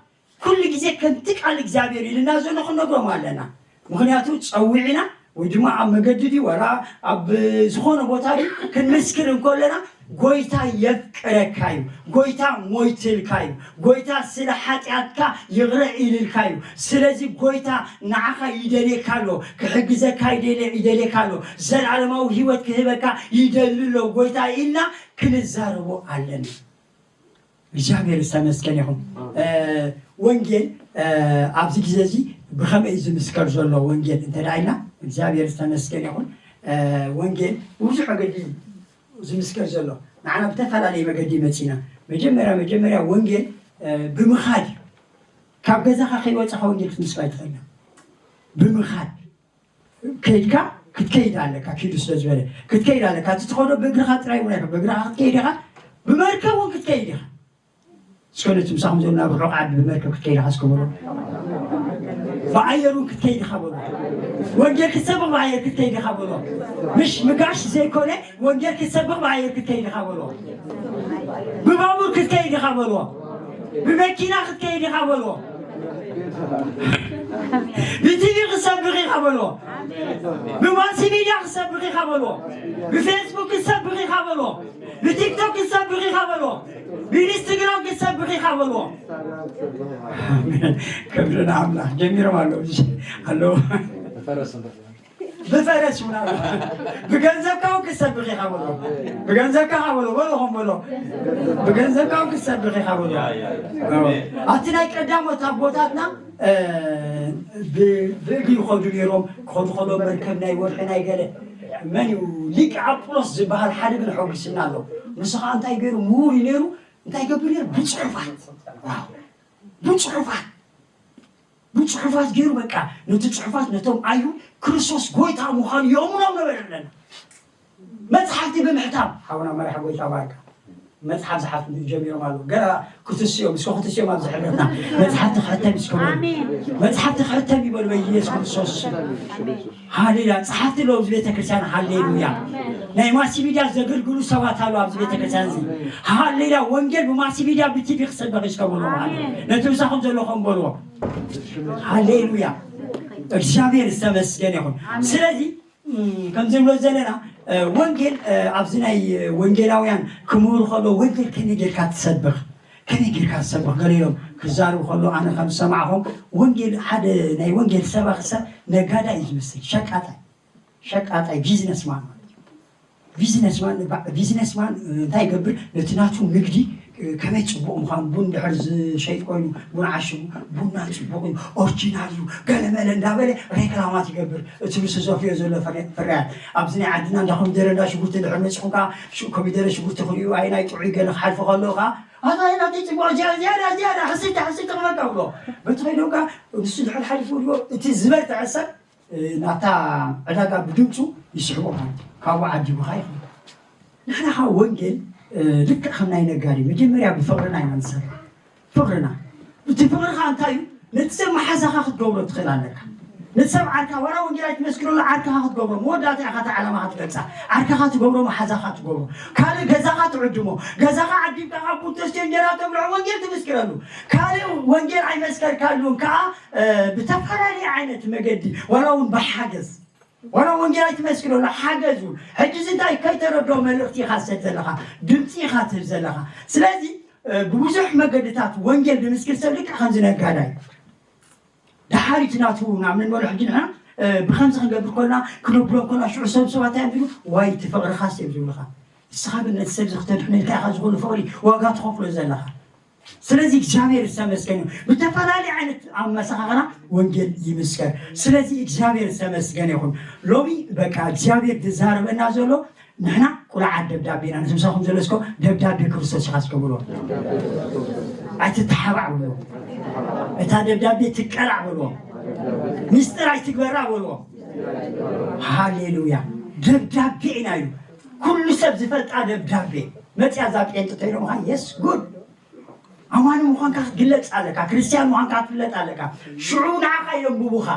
ኩሉ ግዜ ከምቲ ቃል እግዚኣብሔር ኢልና ዘሎ ክንነግሮም ኣለና ምክንያቱ ፀዊዕና ወይ ድማ ኣብ መገዲ ድዩ ወላ ኣብ ዝኾነ ቦታ ድዩ ክንምስክር እንከለና ጎይታ የፍቅረካ እዩ ጎይታ ሞይትልካ እዩ ጎይታ ስለ ሓጢኣትካ ይቕረ ኢልልካ እዩ ስለዚ ጎይታ ንዓኻ ይደልየካ ኣሎ ክሕግዘካ ይደልየካ ኣሎ ዘለዓለማዊ ህይወት ክህበካ ይደሊ ኣሎ ጎይታ ኢልና ክንዛረቦ ኣለና እግዚኣብሔር ዝተመስገን ይኹን። ወንጌል ኣብዚ ግዜ እዚ ብኸመይ እዩ ዝምስከር ዘሎ? ወንጌል እንተ ደኣ ኢልና እግዚኣብሔር ዝተመስገን ይኹን። ወንጌል ብብዙሕ መገዲ እዩ ዝምስከር ዘሎ። ንዓና ብተፈላለየ መገዲ መጺና። መጀመርያ መጀመርያ ወንጌል ብምኻድ እዩ። ካብ ገዛኻ ከይወጻኻ ወንጌል ክትምስክር ኣይትኽእልን። ብምኻድ ከይድካ ክትከይድ ኣለካ፣ ኪዱ ስለ ዝበለ ክትከይድ ኣለካ። እቲ ትኸዶ ብእግርኻ ጥራይ እውን ኣይኮነ፣ ብእግርኻ ክትከይድ ኢኻ፣ ብመርከብ እውን ክትከይድ ኢኻ። እስከ ነቲ ምሳኹም ዘሎ ናብ ርሑቕ ዓዲ ብመርከብ ክትከይድ ኢኻ እስከ በሎ። ብኣየር እውን ክትከይድ ኢኻ በሎ። ወንጌል ክትሰብኽ ብኣየር ክትከይድ ኢኻ በሎ። ምሽ ምጋሽ ዘይኮነ ወንጌል ክትሰብኽ ብኣየር ክትከይድ ኢኻ በሎ። ብባቡር ክትከይድ ኢኻ በሎ። ብመኪና ክትከይድ ኢኻ በሎ። ብቲቪ ክትሰብኽ ኢኻ በሎ። ብማስ ሚድያ ክትሰብኽ ኢኻ በሎ። ብፌስቡክ ክትሰብኽ ኢኻ በሎ። ብቲክቶክ ክትሰብኽ ኢኻ በሎ። ብኢንስትግራም ክትሰብኽ ኢኻ በሎ። ኣሜን። ክብሪ ንኣምላኽ። ጀሚሮም ኣለዉ። ኣለዉ። ብፈረስ እውን ኣሎ። ብገንዘብካ እውን ክትሰብኽ ኢኻ በሎ። ብገንዘብካ ኢኻ በሎ። በሎ ኹም በሎ። ብገንዘብካ እውን ክትሰብኽ ኢኻ በሎ። ኣብቲ ናይ ቀዳሞት ኣቦታትና እ፣ ብ-፣ ብእግሪ ይኸዱ ነይሮም። ክኸዱ ከሎ መርከብ ናይ ወርሒ ናይ ገለ። መን እዩ? ሊቅ ኣጵሎስ ዝበሃል ሓደ ግን ሐጒስና ኣሎ። ንሱ ኸዓ እንታይ ገይሩ? ምሁር እዩ ነይሩ። እንታይ ገብር ነይሩ? ብጽሑፋት። ዋው። ብጽሑፋት። ብጽሑፋት ገይሩ በቃ ነቲ ጽሑፋት ነቶም ኣይሁድ ክርስቶስ ጎይታ ምዃኑ የእምኖም ነበረ ኣለና። መጽሓፍቲ ብምሕታም ሓውና መራሕ ጎይታ ባርካ። መጽሓፍ ዝሓፍቱ ጀሚሮም ኣለዉ። ገና ክትስዮም፣ እስከ ክትስዮም ኣብዚ ሕብረትና። መጽሓፍቲ ክሕተም እስከ በሉ። ኣሜን። መጽሓፍቲ ክሕተም ይበሉ በኢየሱስ ክርስቶስ። ሃሌሉያ። ጸሓፍቲ ኣለዉ ኣብዚ ቤተክርስትያን። ሃሌሉያ። ናይ ማስ ሚድያ ዘገልግሉ ሰባት ኣለዉ ኣብዚ ቤተክርስትያን እዚ። ሃሌሉያ። ወንጌል ብማስ ሚድያ ብቲቪ ክሰበኽ እስከ በሉ ማለት። ኣሜን። ነቲ ምሳኹም ዘለኹም በልዎ። ሃሌሉያ። እግዚኣብሔር ዝተመስገነ ይኹን። ኣሜን። ስለዚ እም፣ ከምዚ ንብሎ ዘለና፣ እ፣ ወንጌል፣ እ፣ ኣብዚ ናይ ወንጌላውያን ክምህሩ ከሎ ወንጌል ከመይ ጌርካ ትሰብኽ? ከመይ ጌርካ ትሰብኽ? ገለ ኢሎም ክዛረቡ ከሎ ኣነ ከም ዝሰማዕኹም ወንጌል ሓደ ናይ ወንጌል ሰባኺ ሰብ ነጋዳይ እዩ ዝመስል። ሸቃጣይ፣ ሸቃጣይ ቢዝነስማን ማለት እዩ። ቢዝነስማን፣ ባ-፣ ቢዝነስማን፣ እ፣ እንታይ ይገብር? ነቲ ናቱ ንግዲ፣ እ፣ ከመይ ጽቡቕ ምዃኑ፣ ቡን ድሕር ዝሸይጥ ኮይኑ፣ ቡን ዓሽጉ፣ ቡና ጽቡቕ እዩ፣ ኦሪጂናል እዩ፣ ገለመለ እንዳበለ ሬክላማት ይገብር። እቲ ንሱ ዘፍርዮ ዘሎ ፍረ-፣ ፍርያት። ኣብዚ ናይ ዓድና እንዳ ኮሚደረ፣ እንዳ ሽጉርቲ ድሕር መጺኹም ከኣ፣ ሽ-፣ ኮሚደረ፣ ሽጉርቲ ክርእዩ፣ ኣይ፣ ናይ ጥዑይ ገለ ክሓልፉ ከለዉ ከኣ፣ ኣታ፣ ኣይ፣ ናተይ ጽቡቕ፣ ዝያ-፣ ዝያዳ፣ ዝያዳ፣ ሕስይቲ፣ ሕስይቲ ክበልካ ብሎ። በቲ ከይዶም ከኣ፣ ንሱ ድሕር ሓሊፉ ይብልዎ፣ እቲ ዝበርትዐ ሰብ፣ እ፣ ናታ ዕዳጋ ብድምፁ ይስሕቦ ማለት እዩ። ካብኡ ዓዲጉኻ ይኸይድ። ንሕና ከዓ ወንጌል፣ እ፣ ልክዕ ከም ናይ ነጋዴ መጀመርያ ብፍቕርና ኢና ንሰርሕ። ፍቕርና። እቲ ፍቕሪ ከዓ እንታይ እዩ? ነቲ ሰብ መሓዛኻ ክትገብሮ ትኽእል ኣለካ። ነቲ ሰብ ዓርካ፣ ዋላ ወንጌል ኣይትመስክረሉ፣ ዓርካኻ ክትገብሮ፣ መወዳእታ ኢኻ እታ ዓላማኻ ትገልፃ። ዓርካኻ ትገብሮ፣ መሓዛኻ ትገብሮ። ካልእ ገዛኻ ትዕድሞ። ገዛኻ ዓዲምካ ካብ ቡን ተስትዮ እንጀራ ተብልዖ ወንጌል ትምስክረሉ። ካልእ ወንጌል ኣይመስከርካሉን ከዓ እ፣ ብተፈላለየ ዓይነት መገዲ፣ ዋላ እውን ብሓገዝ፣ ዋላ ወንጌል ኣይትመስክረሉ፣ ሓገዝ እውን። ሕጂ እዚ እንታይ ከይተረድኦ መልእኽቲ ኢኻ ትሰድ ዘለኻ፣ ድምፂ ኢኻ ትህብ ዘለኻ። ስለዚ፣ እ፣ ብብዙሕ መገድታት ወንጌል ብምስክር ሰብ ልክዕ ከምዚ ነጋዳይ። ደሓር እቲ ናቱ ናብ ንንበሎ ሕጂ ንሕና፣ እ፣ ብኸምዚ ክንገብር ከለና፣ ክነብሎ ከለና፣ ሽዑ ሰብ ሰባት እንታይ እዮም ዝብሉ? ዋይ፣ እቲ ፍቕርኻስ እዮም ዝብሉኻ። ንስኻ ግን ነቲ ሰብ እዚ ክተድሕኖ ኢልካ ኢኻ ዝኾነ ፍቕሪ ዋጋ ትኸፍሎ ዘለኻ። ስለዚ እግዚኣብሔር ዝተመስገነ ይኹን። ብተፈላለየ ዓይነት ኣመሳኻኽና ወንጌል ይምስከር። ስለዚ እግዚኣብሔር ዝተመስገነ ይኹን። ሎሚ በቃ እግዚኣብሔር ዝዛረበና ዘሎ ንሕና ቁልዓት ደብዳቤ ኢና። ነቲ ምሳኹም ዘሎ እስኮ ደብዳቤ ክርስቶስ ኢኻ እስከ በልዎ። ኣይትተሓባዕ በልዎ። እታ ደብዳቤ ትቀላዕ በልዎ። ሚስጥር ኣይትግበራ በልዎ። ሃሌሉያ። ደብዳቤ ኢና ኢሉ። ኩሉ ሰብ ዝፈልጣ ደብዳቤ። መጽያ እዛ ጴንጤ ተይሎምኻ፣ የስ፣ ጉድ። ኣማኒ ምዃንካ ክትግለጽ ኣለካ፣ ክርስትያን ምዃንካ ክትፍለጥ ኣለካ። ሽዑ ንዓኻ የንብቡኻ።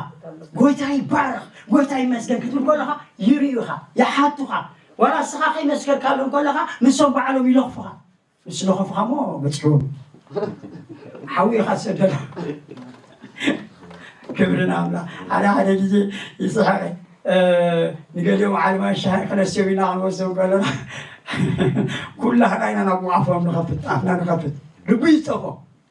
ጎይታ ይባረኽ፣ ጎይታ ይመስገን ክትብል ከለኻ ይርእዩኻ፣ ይሓቱኻ። ዋላ እስኻ ከይመስከርካሎም ከለኻ ንሶም ባዕሎም ይለኽፉኻ። ምስ ለኸፉኻ እሞ በጽሕዎም። ሓዊ ኢኻ ትሰደሎም። ክብሪ ንኣምላኽ። ሓደ ሓደ ግዜ ይስሕቕ። እ፣ ንገሊኦም ዓለማዊ ሻሂ ክነስዮም ኢና ክንወስዶም ከለና፣ ኩላህና ኢና ናብ ኣፎም ንኸፍት፣ ኣፍና ንኸፍት። ልቡ ይጸፎ።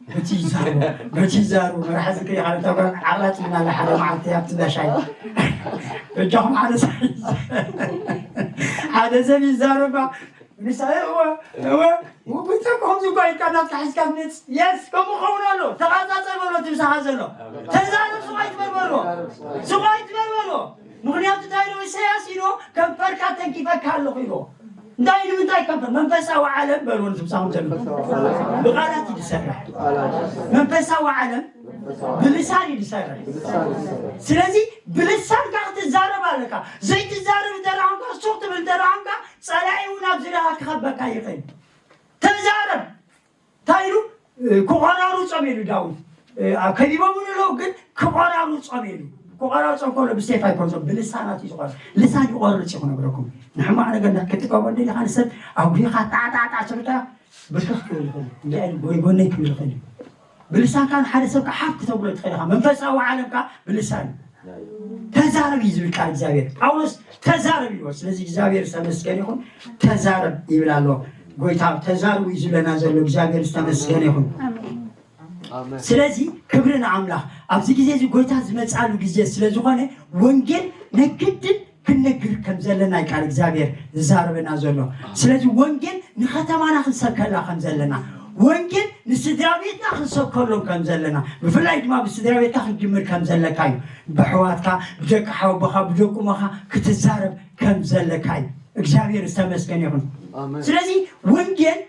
በቲ ይዛረቡ፣ በቲ ይዛረቡ። መርሓ ዝክሪ ካልእ ተጓ-፣ ዓቕላ ጽልና ኣላ ሓደ መዓልቲ ኣብቲ እንዳ ሻሂ። በጃኹም ሓደ ሰብ ይዛረብ። ሓደ ሰብ ይዛረባ። ንሳ፣ እወ፣ እወ፣ ውጉንተ ከምዚ እኮ ኢልካ እናተሓዝካ ትመጽእ። የስ፣ ከምኡ ክኸውን ኣሎ። ተቓጻጸር በሎ፣ እቲ ምሳኻ ዘሎ። ተዛረብ፣ ስቕ ኣይትበል በሎ። ስቕ ኣይትበል በሎ። ምኽንያቱ እንታይ ኢሉ ኢሳያስ ኢሉ፣ ከንፈርካ ተንኪፈካ ኣለኹ ኢሉ። እንታይ፣ ንምንታይ ከንፈር? መንፈሳዊ ዓለም በሎ፣ እቲ ምሳኹም ዘሎ። ብቓላት እዩ ዝሰርሕ። መንፈሳዊ ዓለም ብልሳን እዩ ዝሰርሕ። ስለዚ ብልሳንካ ክትዛረብ ኣለካ። ዘይትዛረብ እንተ ደኣ ኾንካ፣ ሱቕ ትብል እንተ ደኣ ኾንካ፣ ጸላኢ እውን ኣብ ዙርያኻ ክኸበካ ይኽእል። ተዛረብ። እንታይ ኢሉ? ክቖራርጾም ኢሉ ዳዊት። ኣብ ከቢቦም ኣለዉ፣ ግን ክቖራርጾም ኢሉ። ክቖራርጾም ከሎ ብሴፍ ኣይኮንሶም፣ ብልሳናት እዩ ዝቖርጽ። ልሳን ይቖርጽ እዩ ክነግረኩም። ንሕማቕ ነገር እንዳ ክትጥቀሞ እንደሊኻ ንሰብ ኣጉሂኻ ጣዕጣዕጣዕ ስርታ ብርክኽ ክብል ይኽእል እዩ። እንዲያ ኢሉ ወይ ጎነይ ክብል ይኽእል እዩ። ብልሳንካ ንሓደ ሰብ ከዓ ሓፍ ክተብሎ ትኽእል ኢኻ። መንፈሳዊ ዓለም ከዓ ብልሳን እዩ። ተዛረብ እዩ ዝብል ቃል እግዚኣብሔር። ጳውሎስ ተዛረብ ይልዎ። ስለዚ እግዚኣብሔር ዝተመስገነ ይኹን። ተዛረብ ይብል ኣሎ ጎይታ። ተዛረቡ እዩ ዝብለና ዘሎ። እግዚኣብሔር ዝተመስገነ ይኹን። ስለዚ ክብሪ ንኣምላኽ። ኣብዚ ግዜ እዚ ጎይታ ዝመፅኣሉ ግዜ ስለ ዝኾነ ወንጌል ነግድን ክንነግር ከም ዘለና እዩ ቃል እግዚኣብሔር ዝዛረበና ዘሎ። ስለዚ ወንጌል ንከተማና ክንሰብከላ ከም ዘለና፣ ወንጌል ንስድራ ቤትና ክንሰብከሎም ከም ዘለና፣ ብፍላይ ድማ ብስድራ ቤትካ ክትጅምር ከም ዘለካ እዩ። ብኣሕዋትካ፣ ብደቂ ሓወቦኻ፣ ብደቂ እሞኻ ክትዛረብ ከም ዘለካ እዩ። እግዚኣብሔር ዝተመስገነ ይኹን። ስለዚ ወንጌል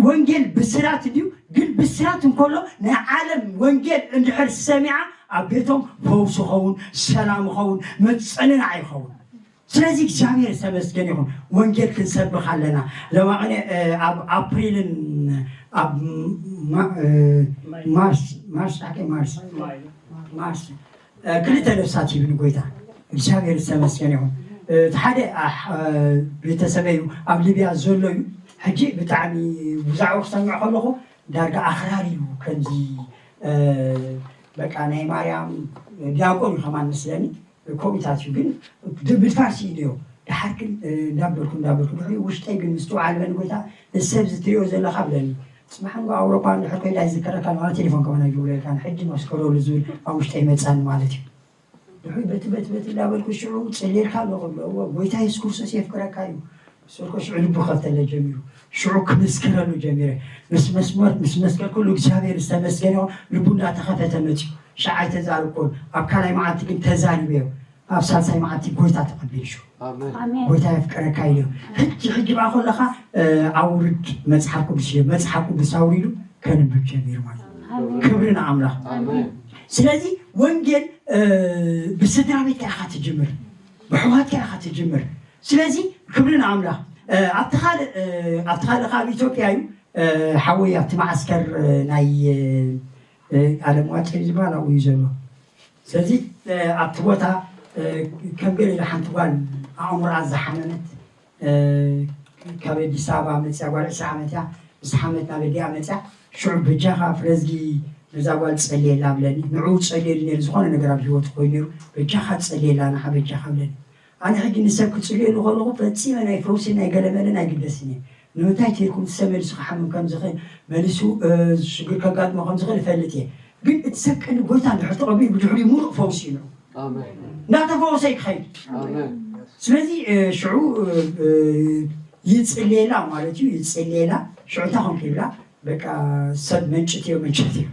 ወንጌል ብስራት ድዩ? ግን ብስራት እንከሎ ናይ ዓለም ወንጌል እንድሕር ሰሚዓ ኣብ ቤቶም ፈውስ ኸውን፣ ሰላም ኸውን፣ መጸንናዕ ይኸውን። ስለዚ እግዚኣብሔር ዝተመስገን ይኹን። ወንጌል ክንሰብኽ ኣለና። ለማቕነ ኣብ ኣፕሪልን ኣብ ማርስ ማርስ ማርስ ማርስ ክልተ ነፍሳት ሂብኒ ጎይታ። እግዚኣብሔር ዝተመስገን ይኹን። እቲ ሓደ ቤተሰበይ እዩ ኣብ ሊብያ ዘሎ እዩ። ሕጂ ብጣዕሚ ብዛዕባ ክሰምዕ ከለኹ ዳርጋ ኣኽራሪ እዩ። ከምዚ በቃ ናይ ማርያም ዲያቆን እዩ ከማን መስለኒ። ኮሚታት እዩ ግን ብድፋርሲ ኢለዮ። ድሓር ግን እንዳበልኩ እንዳበልኩ ድሕሪኡ ውሽጠይ ግን ምስትውዓል በኒ ጎይታ፣ እዚ ሰብ እዚ ትሪኦ ዘለኻ ብለኒ። ጽባሕ ንጎ ኣውሮፓ እንድሕር ኮይዳ ይዝከረካ ማለት ቴሌፎን ከማን ኣይድውለልካን፣ ሕጂ መስከረሉ ዝብል ኣብ ውሽጠይ መጻኒ ማለት እዩ። ድሕሪ በቲ በቲ በቲ እንዳበልኩ ሽዑ ጽልየልካ ኣለኹ እብሎ። እወ፣ ጎይታ የሱስ ክርስቶስ የፍቅረካ እዩ። ስልኮ ሽዑ ልቡ ከፍተለ ጀሚሩ። ሽዑ ክምስክረሉ ጀሚረ። ምስ መስመር ምስ መስከርኩሉ እግዚኣብሔር ዝተመስገነ ይኹን፣ ልቡ እንዳተኸፈተ መጽዩ። ሻዕ ኣይተዛረብኩን። ኣብ ካልኣይ መዓልቲ ግን ተዛሪበዮ። ኣብ ሳልሳይ መዓልቲ ጎይታ ተቐቢሉ ሽዑ። ኣሜን። ኣሜን። ጎይታ የፍቅረካ ኢሉ። ሕጂ ሕጂ ብኣ ከለኻ ኣውርድ መጽሓፍ ቅዱስ ኢሉ። መጽሓፍ ቅዱስ ኣውሪዱ ከንብብ ጀሚሩ ማለት እዩ። ኣሜን። ክብሪ ንኣምላኽ። ኣሜን። ስለዚ ወንጌል ብስድራ ቤትካ ኢኻ ትጅምር፣ ብኣሕዋትካ ኢኻ ትጅምር። ስለዚ ክብሪ ንኣምላኽ። ኣብቲ ካልእ ኣብቲ ካልእ ካብ ኢትዮጵያ እዩ ሓወይ ኣብቲ መዓስከር ናይ ኣለም ዋጭ ዝበሃል ኣብኡ እዩ ዘሎ። ስለዚ ኣብቲ ቦታ ከም ገለ ኢለ ሓንቲ ጓል ኣእምሮኣ ዝሓመመት ካብ ኣዲስ ኣበባ መፅያ ጓል ዕስራ ዓመት እያ። ምስ ሓመት ናብ ኣዲኣ መፅያ ሽዑ በጃኻ ፍረዝጊ ነዛ ጓል ፀልየላ ብለኒ። ንዕኡ ፀልየሉ ነይሩ ዝኾነ ነገር ኣብ ህይወቱ ኮይኑ ነይሩ። በጃኻ ፀልየላ ንዓ በጃኻ ብለኒ። ኣነ ሕጂ ንሰብ ክፅልየሉ ከለኹ ፈፂመ ናይ ፈውሲ ናይ ገለመለን ኣይግደስን እየ። ንምንታይ ተይልኩም እቲ ሰብ መሊሱ ክሓምም ከም ዝኽእል መሊሱ ሽግር ከጋጥሞ ከም ዝኽእል እፈልጥ እየ። ግን እቲ ሰብ ቅድሚ ጎይታ እንድሕር ተቐቢሉ ብድሕሪኡ ሙሉእ ፈውሲ እዩ ንዑ። እንዳተፈወሰ ይክኸይድ። ስለዚ ሽዑ ይፅልየላ ማለት እዩ። ይፅልየላ ሽዑ እንታይ ኮንኩ ይብላ በቃ ሰብ መንጭት እዮ መንጭት እዮ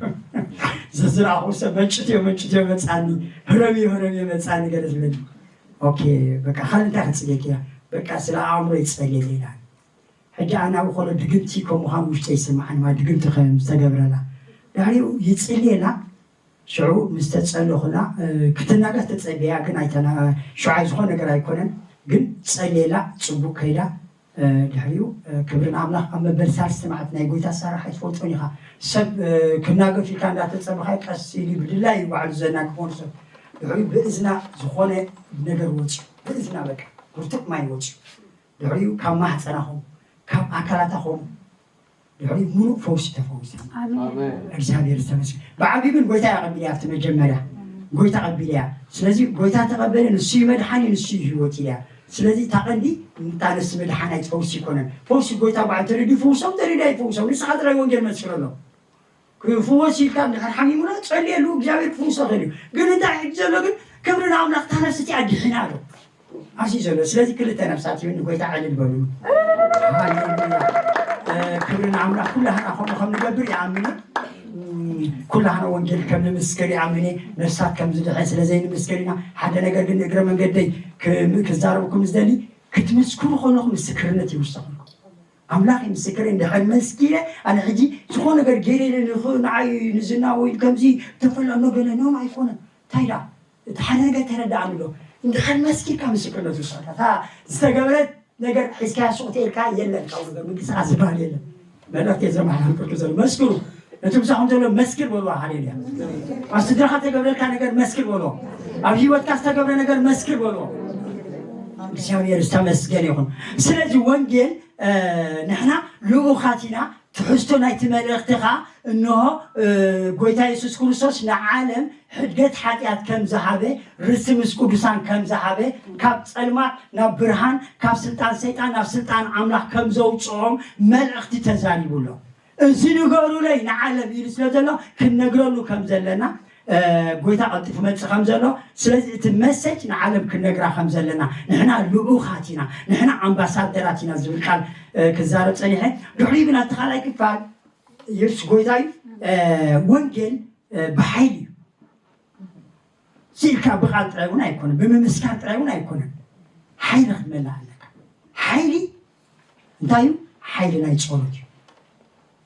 ዝዝረኣኹ ሰብ መንጭት እዮ መንጭት እዮ መፃኒ ህረም እዮ ህረም እዮ መፃኒ ገለ ዝብል ኦኬ በቃ ካልእ እንታይ ክትፅልየክ እያ በቃ ስለ ኣእምሮ ይፀልየል ይላል። ሕጂ ኣነ ኣብኡ ከሎ ድግምቲ ከም ምዃኑ ውሽጠ ይስምዓኒ ማለት ድግምቲ ከም ዝተገብረላ ድሕሪኡ ይፅልየላ። ሽዑ ምስ ተፀለኹላ ክትናገር ተፀበያ ግን ኣይተና ሽዑ ዝኾነ ነገር ኣይኮነን ግን ፀልየላ ፅቡቅ ከይዳ ድሕሪኡ ክብሪ ንኣምላኽ ኣብ መበል ሳልስቲ መዓልቲ ናይ ጎይታ ኣሰራርሓ ኣይትፈልጦን ኢኻ ሰብ ክናገፍ ኢልካ እንዳተፀበኻ ቀስ ኢሉ ብድላይ እዩ ባዕሉ ዘናግፎ ንሰብ ድሕሪኡ ብእዝና ዝኾነ ነገር ወፅዩ ብእዝና በቃ ብርቱዕ ማይ ወፅዩ ድሕሪኡ ካብ ማህፀና ኾም ካብ ኣካላታ ኾም ድሕሪኡ ሙሉእ ፈውሲ ተፈዊሳ እግዚኣብሔር ዝተመስገን ብዓቢ ግን ጎይታ እያ ቀቢልያ ኣብቲ መጀመርያ ጎይታ ቀቢልያ ስለዚ ጎይታ ተቐበለ ንሱ እዩ መድሓኒ ንሱ እዩ ህይወት ኢልያ ስለዚ እታ ቀንዲ እታ ነፍሲ መድሓናይ ፈውሲ ይኮነን ፈውሲ ጎይታ በዓል ተረዲ ይፍውሶም ተረዲ ኣይፍውሶም ንስኻ ጥራይ ወንጌል መስክረሎም ክፍወስ ኢልካ እንድሕር ሓሚሙና ጸልየሉ እግዚኣብሔር ክፍውሶ ክእል እዩ ግን እንታይ ሕጂ ዘሎ ግን ክብሪ ንኣምላኽ እታ ነፍሲ እቲኣ ድሒና ኣሎ ኣዚ ዘሎ ስለዚ ክልተ ነፍሳት ይሁን ንጎይታ ዕልል በሉ ሃሌሉያ ክብሪ ንኣምላኽ ኩላህና ከምኡ ከም ንገብር ይኣምን ኩላህና ወንጌል ከም ንምስክር ይኣምን ነፍሳት ከም ዝድሕን ስለ ዘይንምስክር ኢና ሓደ ነገር ግን እግረ መንገደይ ክዛረብኩም ዝደሊ ክትምስክሩ ከለኹም ምስክርነት ይውሰኹም ኣምላኽ ምስክር እንድሕር መስኪረ ኣነ ሕጂ ዝኾነ ነገር ገይረ ኢለ ንኽ- ንዓይ ንዝና ወይ ከምዚ ተፈለኖ ገለ ኖም ኣይኮነን። እንታይ ደኣ እቲ ሓደ ነገር ተረዳኣኒ ዶ እንድሕር መስኪርካ ምስክርነት ውሰዳ እታ ዝተገብረት ነገር ሒዝካያ ሱቕ ተኢልካ የለን ካብኡ ነገር ምንቅስቃስ ዝበሃል የለን። መልእኽቲ የዘመሓላልፈልኩም ዘሎ መስክሩ። እቲ ምሳኹም ዘሎ መስክር በልዋ። ሃሌሉያ። ኣብ ስድራኻ ዝተገብረልካ ነገር መስክር በልዎ። ኣብ ህይወትካ ዝተገብረ ነገር መስክር በልዎ። እግዚኣብሔር ዝተመስገነ ይኹን። ስለዚ ወንጌል ንሕና ልኡኻት ኢና። ትሕዝቶ ናይቲ መልእኽቲ ኸዓ እንሆ ጎይታ የሱስ ክርስቶስ ንዓለም ሕድገት ሓጢኣት ከም ዝሃበ፣ ርስቲ ምስ ቅዱሳን ከም ዝሃበ፣ ካብ ጸልማት ናብ ብርሃን፣ ካብ ስልጣን ሰይጣን ናብ ስልጣን ኣምላኽ ከም ዘውፅኦም መልእኽቲ ተዛሪቡ ኣሎ። እዚ ንገሩለይ ንዓለም ኢሉ ስለ ዘሎ ክንነግረሉ ከም ዘለና ጎይታ ቀልጢፉ መፅእ ከም ዘሎ፣ ስለዚ እቲ መሰጅ ንዓለም ክንነግራ ከም ዘለና፣ ንሕና ልኡኻት ኢና፣ ንሕና ኣምባሳደራት ኢና ዝብል ቃል ክዛረብ ፀኒሐ። ድሕሪኡ ግን ኣብቲ ካልኣይ ክፋል የሱስ ጎይታ እዩ። ወንጌል ብሓይሊ እዩ። ስኢልካ ብቃል ጥራይ እውን ኣይኮነን፣ ብምምስካር ጥራይ እውን ኣይኮነን። ሓይሊ ክትመልእ ኣለካ። ሓይሊ እንታይ እዩ? ሓይሊ ናይ ጸሎት እዩ።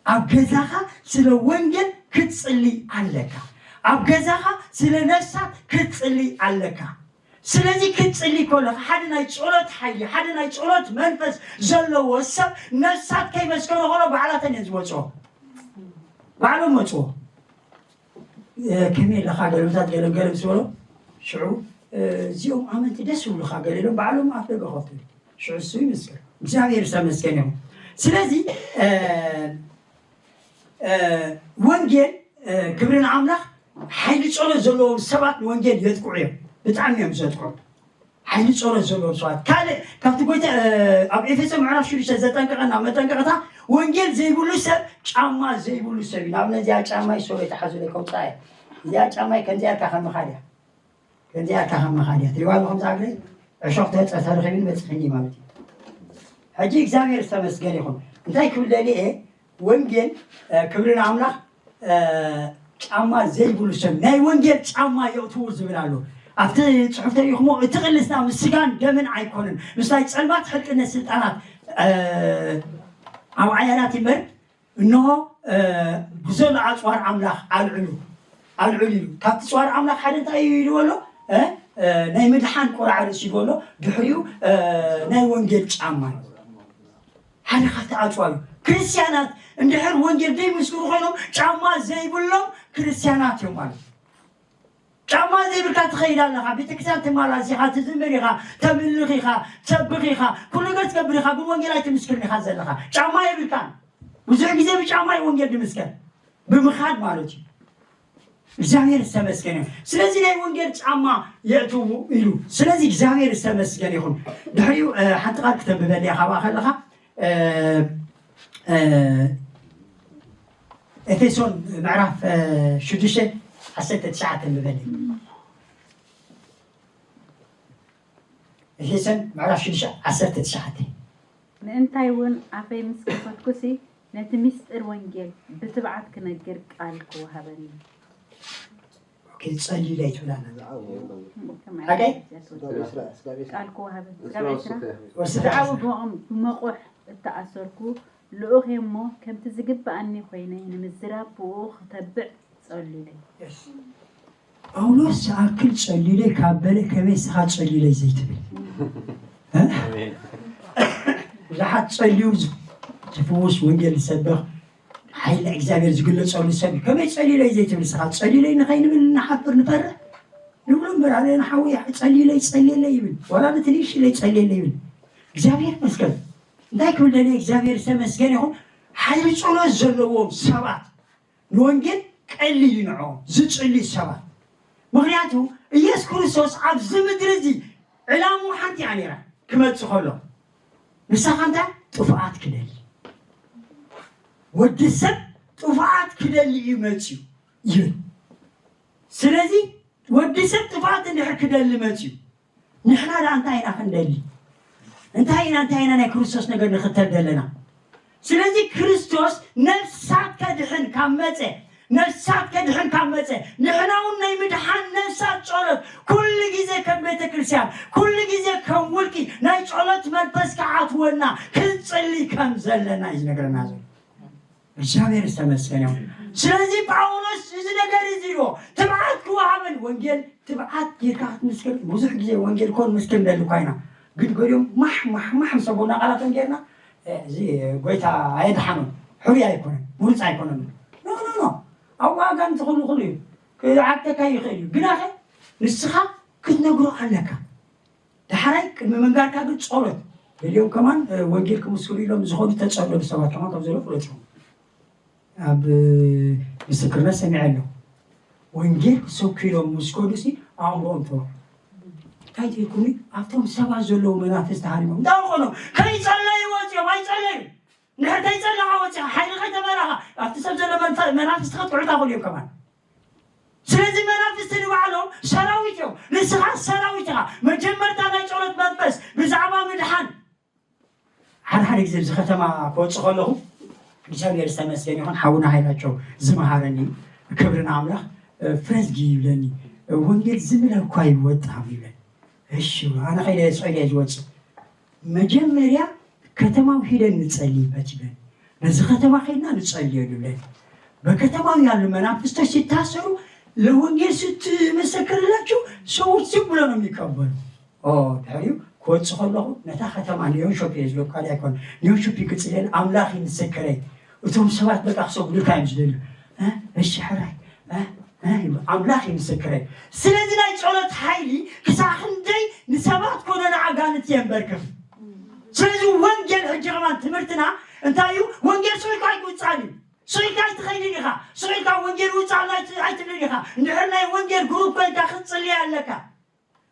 ኣብ ገዛኻ ስለ ወንጌል ክትጽሊ ኣለካ። ኣብ ገዛኻ ስለ ነፍሳት ክትጽሊ ኣለካ። ስለዚ ክትጽሊ ከለኻ ሓደ ናይ ጸሎት ሓይሊ፣ ሓደ ናይ ጸሎት መንፈስ ዘለዎ ሰብ ነፍሳት ከይመስከረ ከሎ ባዕላተን እየን ዝመጽኦ። ባዕሎም መጽዎ። ከመይ ኣለኻ ገለምታት ገለም ገለም ዝበሎ ሽዑ እዚኦም ኣመንቲ ደስ ይብሉኻ ገለ ኢሎም ባዕሎም ኣፍ ደገ ከፍቱ። ሽዑ እሱ ይመስገን እግዚኣብሔር ዝተመስገን እዮም። ስለዚ ወንጌል ክብሪ ንኣምላኽ ሓይሊ ጸሎት ዘለዎም ሰባት ንወንጌል የጥቅዑ እዮም። ብጣዕሚ እዮም ዘጥቅዑ። ሓይሊ ጸሎት ዘለዎም ሰባት ካልእ ካብቲ ጎይታ ኣብ ኤፌሶ ምዕራፍ ሽዱሽተ ዘጠንቀቐና መጠንቀቕታ ወንጌል ዘይብሉ ሰብ ጫማ ዘይብሉ ሰብ እዩ። ንኣብነት እዚኣ ጫማይ ሶሎ ተሓዙለይ ከውፅኣ እየ። እዚኣ ጫማይ ከምዚኣ ኢልካ ከም ምኻድ እያ። ከምዚኣ ኢልካ ከም ምኻድ እያ። ትሪዋ ኣለኹም እዛ እግረይ ዕሾኽ ተወፀ ተረኺብን በፅሕኒ ማለት እዩ። ሕጂ እግዚኣብሔር ዝተመስገን ይኹን። እንታይ ክብል ደልየ ወንጌል ክብሪ ንኣምላኽ ጫማ ዘይብሉ ሰብ ናይ ወንጌል ጫማ የእትዉ ዝብል ኣሎ። ኣብቲ ፅሑፍ ተሪኢኹሞ እቲ ቅልስና ምስ ስጋን ደምን ኣይኮነን፣ ምስ ናይ ፀልማት ሕልቅነት ስልጣናት ኣብ ዓያላት ይመር እንሆ ብዘሎ ኣፅዋር ኣምላኽ ኣልዕሉ ኣልዕሉ ኢሉ ካብቲ ፅዋር ኣምላኽ ሓደ እንታይ እዩ ኢልዎ ኣሎ? ናይ ምድሓን ቆራዕ ርእሲ ኢልዎ ኣሎ። ድሕሪኡ ናይ ወንጌል ጫማ እዩ። ሓደ ካብቲ ኣፅዋር እዩ። ክርስትያናት እንድሕር ወንጌል ዘይምስክሩ ኮይኖም ጫማ ዘይብሎም ክርስትያናት እዮም ማለት እዩ። ጫማ ዘይብልካ ትኸይድ ኣለኻ፣ ቤተክርስትያን ትመላለስ ኢኻ፣ ትዝምር ኢኻ፣ ተምልኽ ኢኻ፣ ትሰብኽ ኢኻ፣ ኩሉ ነገር ትገብር ኢኻ፣ ግን ወንጌል ኣይትምስክርን ኢኻ ዘለኻ። ጫማ የብልካን። ብዙሕ ግዜ ብጫማ እዩ ወንጌል ዝምስከር፣ ብምኻድ ማለት እዩ። እግዚኣብሔር ዝተመስገነ። ስለዚ ናይ ወንጌል ጫማ የእትዉ ኢሉ። ስለዚ እግዚኣብሔር ዝተመስገነ ይኹን። ድሕሪኡ ሓንቲ ቃል ክተንብበለይ ካብኣ ከለኻ ኤፌሶን ምዕራፍ ሽዱሽተ ዓሰርተ ትሽዓተ ንበል። ኤፌሶን ምዕራፍ ሽዱሽተ ዓሰርተ ትሽዓተ። ምእንታይ እውን ኣፈይ ምስ ከፈትኩሲ ነቲ ምስጢር ወንጌል ብትብዓት ክነግር ቃል ክወሃበኒ። ኦኬ፣ ጸልዩለይ ትብላና። ሓቀይ? ቃል ክወሃበኒ። ስጋብ ዕስራ። ወስተ ብዓዊ ብኦም ብመቑሕ እተኣሰርኩ ልኡኽ እየ እሞ፣ ከምቲ ዝግብኣኒ ኮይነ ንምዝራብ ብእኡ ክተብዕ ጸልዩለይ። ጳውሎስ ዝኣክል ጸልዩለይ ካብ በለ፣ ከመይ ንስኻ ጸልዩለይ ዘይትብል? ብዙሓት ጸልዩ ዝፍውስ፣ ወንጌል ዝሰብኽ፣ ሓይሊ እግዚኣብሔር ዝግለጸሉ ሰብ እዩ። ከመይ ጸልዩለይ ዘይትብል ንስኻ? ጸልዩለይ ንኸይንብል ንሓፍር፣ ንፈርሕ ንብሎ እምበር፣ ኣነ ንሓውየ ጸልዩለይ ጸልየለይ ይብል፣ ዋላ ነቲ ንእሽለይ ጸልየለይ ይብል። እግዚኣብሔር ይመስገን። እንታይ ክብል ደልየ? እግዚኣብሔር ዝተመስገነ ይኹን። ሓይሊ ጸሎት ዘለዎም ሰባት ንወንጌል ቀሊል እዩ ንዕኦም ዝጽልዩ ሰባት። ምኽንያቱ ኢየሱስ ክርስቶስ ኣብዚ ምድሪ እዚ ዕላምኡ ሓንቲ እያ ነይራ ክመጽእ ከሎ። ንሳ ኸ እንታይ? ጥፍኣት ክደሊ። ወዲ ሰብ ጥፍኣት ክደሊ እዩ መጽዩ ይብል። ስለዚ ወዲ ሰብ ጥፍኣት እንድሕር ክደሊ መጽዩ ንሕና ደኣ እንታይ ኢና ክንደሊ? እንታይ ኢና እንታይ ኢና ናይ ክርስቶስ ነገር ንኽተል ዘለና? ስለዚ ክርስቶስ ነፍሳት ከድሕን ካብ መጸ ነፍሳት ከድሕን ካብ መጸ፣ ንሕና እውን ናይ ምድሓን ነፍሳት ጸሎት ኩሉ ግዜ ከም ቤተ ክርስቲያን፣ ኩሉ ግዜ ከም ውልቂ ናይ ጸሎት መንፈስ ክዓትወና ክንጽሊ ከም ዘለና እዩ ዝነግረና ዘሎ። እግዚኣብሔር ዝተመስገነ ይሁን። ስለዚ ጳውሎስ እዚ ነገር እዚ ኢልዎ፣ ትብዓት ክወሃበን፣ ወንጌል ትብዓት ጌርካ ክትምስክር፣ ብዙሕ ግዜ ወንጌል ኮን ምስክር ንደሊ እኳ ኢና፣ ግን ገሊኦም ማሕ ማሕ ማሕ ምስ ኣቦና ቃላቶም ጌርና፣ እዚ ጎይታ ኣየድሓኖን፣ ሕሩይ ኣይኮነን፣ ምሩፅ ኣይኮነን። ኖ ኖ ኖ። ኣብ ዋጋን ትኽሉ ክሉ እዩ። ክዓተካ ይኽእል እዩ። ግናኸ ንስኻ ክትነግሮ ኣለካ። ዳሕራይ ቅድሚ ምንጋርካ ግን ጸሎት። ገሊኦም ከማን ወንጌል ክምስክሩ ኢሎም ዝኾኑ ተጸለሉ ሰባት ከማን ከም ዘለዉ ፍለጥ ኢኹም። ኣብ ምስክርነት ሰሚዐ ኣለኹ። ወንጌል ክሰብኩ ኢሎም ምስ ከዱ ሲ ኣእምሮኦም ተወ። እንታይ ትልኩኒ ኣብቶም ሰባት ዘለዉ መናፍስቲ ሃሪሞም እንታይ ኾኖም ከይጸለዩ ወፂኦም ኣይጸለዩ። ንድሕር ከይጸለኻ ወፂኻ ሓይሊ ከይተመላኻ ኣብቲ ሰብ ዘሎ መናፍስቲ ከጥዑታ ኾኑ እዮም ከማን። ስለዚ መናፍስቲ ንባዕሎም ሰራዊት እዮም። ንስኻ ሰራዊት ኢኻ። መጀመርታ ናይ ጸሎት መንፈስ ብዛዕባ ምድሓን ሓደ ሓደ ግዜ ኣብዚ ከተማ ክወፅእ ከለኹ እግዚኣብሔር ዝተመስገን ይኹን ሓውና ሃይላቸው ዝመሃረኒ ክብሪ ንኣምላኽ። ፍረዝጊ ይብለኒ፣ ወንጌል ዝም ኢለ እኳ ይወጣም ይብለኒ። እሺ ኣነ ከይደ ስቕ ኢለ ዝወፅእ መጀመርያ ከተማው ሂደን ንጸልይበት ይብለኒ። ነዚ ከተማ ከይድና ንጸልየሉ ይብለኒ። በከተማው ያሉ መናፍስቶች ሲታሰሩ ለወንጌል ስትመሰክርላቸው ሰዎች ዝም ብሎ ነው የሚቀበሉ። ድሕሪኡ ክወፅእ ከለኹ ነታ ከተማ ኒዮንሾፒ እየ ዝብለካ ኣይኮን ኒዮንሾፒ ክፅልየን ኣምላኽ ይምስክረይ እቶም ሰባት በቃ ክሰጉዱልካ እዮም ዝደልዩ። እሺ ሕራይ ኣምላኽ ይምስክረይ። ስለዚ ናይ ፀሎት ሓይሊ ክሳዕ ክንደይ ንሰባት ኮነ ንኣጋንት የንበርክፍ። ስለዚ ወንጌል ሕጂ ከማን ትምህርትና እንታይ እዩ? ወንጌል ስቕ ኢልካ ኣይትውፃን እዩ። ስቕ ኢልካ ኣይትኸይድን ኢኻ። ስቕ ኢልካ ወንጌል ውፃእ ኣይትብልን ኢኻ። እንድሕር ናይ ወንጌል ግሩፕ ኮይንካ ክትፅልይ ኣለካ።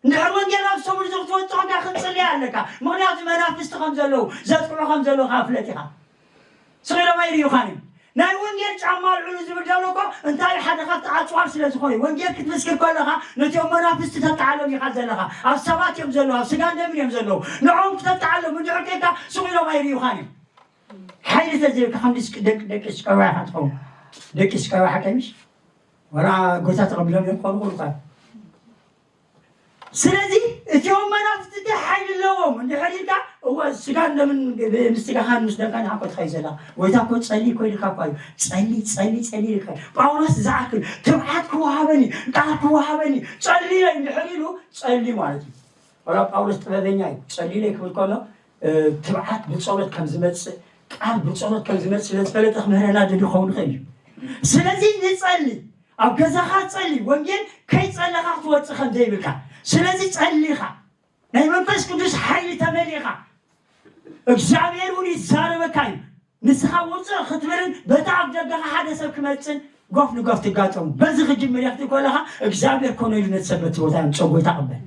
እንድሕር ወንጌል ኣብ ሰሙን እዚ ክትወፅእ ኮይንካ ክትፅልይ ኣለካ። ምኽንያቱ መናፍስቲ ከም ዘለዉ ዘጥቅዑ ከም ዘለዉ ከዓ ፍለጥ ኢኻ። ስቕ ኢሎም ኣይርእዩኻን እዮም። ናይ ወንጌል ጫማ ኣልዕሉ ዝብል ዘሎ እኮ እንታይ ሓደ ካብቲ ኣፅዋር ስለ ዝኾነ እዩ። ወንጌል ክትምስክር ከለኻ ነቲኦም መናፍስቲ ተጣዕሎም ኢኻ ዘለኻ። ኣብ ሰባት እዮም ዘለዉ፣ ኣብ ስጋን ደምን እዮም ዘለዉ። ንዕኦም ክተጣዕሎም እንድሕር ኮይንካ ስቕ ኢሎም ኣይርእዩኻን እዮም። ሓይሊ ተዘይብልካ ከም ደቂ ደቂ ስቀዋ ኢኻ ትኸውን። ደቂ ስቀዋ ሓቀ ምሽ ወላ ጎይታ ተቐቢሎም እዮም ቆልቑልካ። ስለዚ እቲኦም መናፍስቲ ሓይሊ ኣለዎም እንድሕር ኢልካ እወ ስጋን ደምን ምስጋኻን ምስ ደምካን ሓቆ ትኸይ ዘላ ጎይታ እኮ ጸሊ እኮ ኢልካ እኳ እዩ። ጸሊ ጸሊ ጸሊ ኢልካ ጳውሎስ ዝኣክል ትብዓት ክወሃበኒ ቃል ክወሃበኒ ጸሊ እንድሕር ኢሉ ጸሊ ማለት እዩ። ወላ ጳውሎስ ጥበበኛ እዩ። ጸሊ ኢለ ክብል ከሎ ትብዓት ብጸሎት ከም ዝመጽእ ቃል ብጸሎት ከም ዝመጽእ ስለ ዝፈለጠ ክምህረና ደሊ ክኸውን ይኽእል እዩ። ስለዚ ንጸሊ ኣብ ገዛኻ ጸሊ፣ ወንጌል ከይጸለኻ ክትወጽእ ከም ዘይብልካ። ስለዚ ጸሊኻ ናይ መንፈስ ቅዱስ ሓይሊ ተመሊኻ እግዚኣብሔር እውን ይዛረበካ እዩ። ንስኻ ውፅእ ክትብልን በታ ኣብ ደገኻ ሓደ ሰብ ክመፅን ጎፍ ንጎፍ ትጋጠሙ። በዚ ክጅምር እያ ክትብል ከለኻ እግዚኣብሔር ኮነ ኢሉ ነቲ ሰብ በቲ ቦታ የምፅኦ። ጎይታ ቅበል።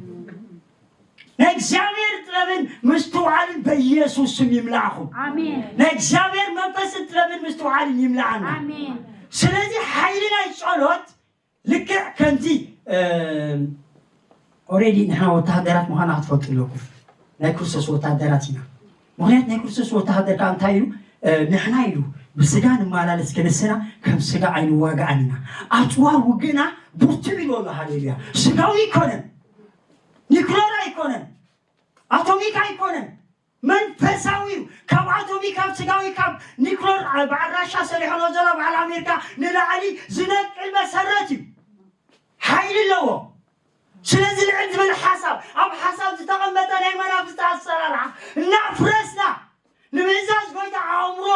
ናይ እግዚኣብሔር ጥበብን ምስትውዓልን በኢየሱስ ስም ይምላእኹም። ኣሜን። ናይ እግዚኣብሔር መንፈስን ጥበብን ምስትውዓልን ይምላእና። ኣሜን። ስለዚ ሓይሊ ናይ ጸሎት ልክዕ ከምቲ ኦሬዲ ንሕና ወተሃደራት ምዃና ክትፈልጡ ኣለኩም። ናይ ክርስቶስ ወተሃደራት ኢና። ምክንያት ናይ ክርስቶስ ወተሃደር ከዓ እንታይ ኢሉ ንሕና ኢሉ ብስጋ ንመላለስ ክንስና ከም ስጋ ኣይንዋጋኣን ኢና። ኣፅዋር ውግእና ብርቱዕ ኢሉ ኣሎ። ሃሌሉያ። ስጋዊ ኣይኮነን፣ ኒክለር ኣይኮነን፣ ኣቶሚክ ኣይኮነን፣ መንፈሳዊ እዩ። ካብ ኣቶሚክ ካብ ስጋዊ ካብ ኒክለር በዓል ራሻ ሰሪሖ ዘሎ በዓል ኣሜሪካ ንላዕሊ ዝነቅል መሰረት እዩ። ሓይሊ ኣለዎ። ስለዚ ልዕል ዝበለ ሓሳብ ኣብ ሓሳብ ዝተቐመጠ ናይ መናፍስቲ ኣሰራርሓ እናፍረስና ንምእዛዝ ጎይታ ኣእምሮ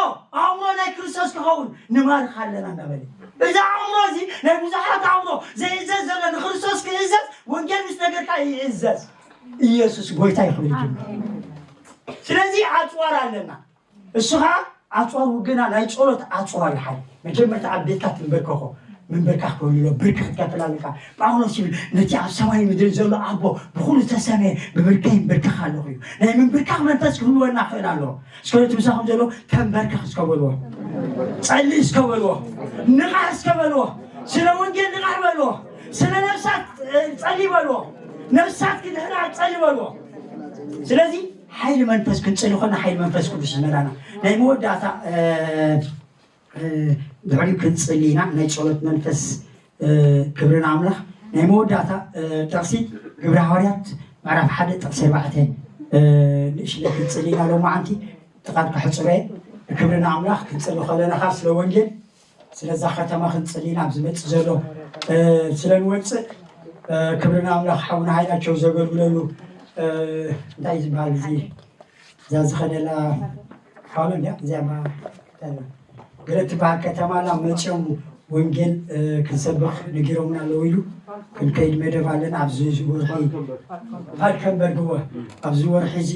ኣእምሮ ናይ ክርስቶስ ክኸውን ንማርኽ ኣለና እናበለ እዚ ኣእምሮ እዚ ናይ ብዙሓት ኣእምሮ ዘይእዘዝ ዘሎ ንክርስቶስ ክእዘዝ ወንጌል ምስ ነገርካ ይእዘዝ። ኢየሱስ ጎይታ ይኽብል ይጅምር። ስለዚ ኣፅዋር ኣለና። እሱ ኸዓ ኣፅዋር ውግና ናይ ፀሎት ኣፅዋር ይሓል መጀመርታ ኣብ ቤትካ ትንበርከኾ ምንበርካኽ ክህሉ ብርክኽት ከፍል ኣለካ። ጳውሎስ ይብል ነቲ ኣብ ሰማይ ምድሪ ዘሎ ኣቦ ብኩሉ ተሰመየ ብብርከይ ይንበርክኽ ኣለኹ እዩ። ናይ ምንብርካኽ መንፈስ ክህልወና ክእል ኣለዎ። እስከ ነቲ ምሳኹም ዘሎ ተንበርክኽ እስከ በልዎ፣ ጸሊ እስከ በልዎ፣ ንቓሕ እስከ በልዎ፣ ስለ ወንጌል ንቓሕ በልዎ፣ ስለ ነፍሳት ጸሊ በልዎ። ነፍሳት ክድሕና ጸሊ በልዎ። ስለዚ ሓይሊ መንፈስ ክንጽሊ ኮና ሓይሊ መንፈስ ቅዱስ ዝመላና ናይ መወዳእታ ድሕሪኡ ክንጽሊ ኢና። ናይ ጸሎት መንፈስ ክብሪ ንኣምላኽ። ናይ መወዳእታ ጥቕሲ ግብሪ ሃዋርያት ምዕራፍ ሓደ ጥቕሲ ኣርባዕተ ንእሽለ ክንጽሊ ኢና። ሎማዓንቲ ጥቓድ ክሕጽበ ክብሪ ንኣምላኽ። ክንጽሊ ከለና ካብ ስለ ወንጌል ስለዛ ከተማ ክንጽሊ ኢና። ኣብ ዝመጽእ ዘሎ ስለ ንወጽእ ክብሪ ንኣምላኽ። ሓውና ሃይላቸው ዘገልግለሉ እንታይ ዝበሃል እዚ እዛ ዝኸደላ ፋሎ እንዲያ እዚኣ ማ ገለ ትበሃል ከተማ ላ መፅኦም ወንጌል ክንሰብኽ ነጊሮምና ኣለዉ ኢሉ ክንከይድ መደብ ኣለና። ኣብዚ ወርሒ ፓልከንበርግ እወ ኣብዚ ወርሒ እዚ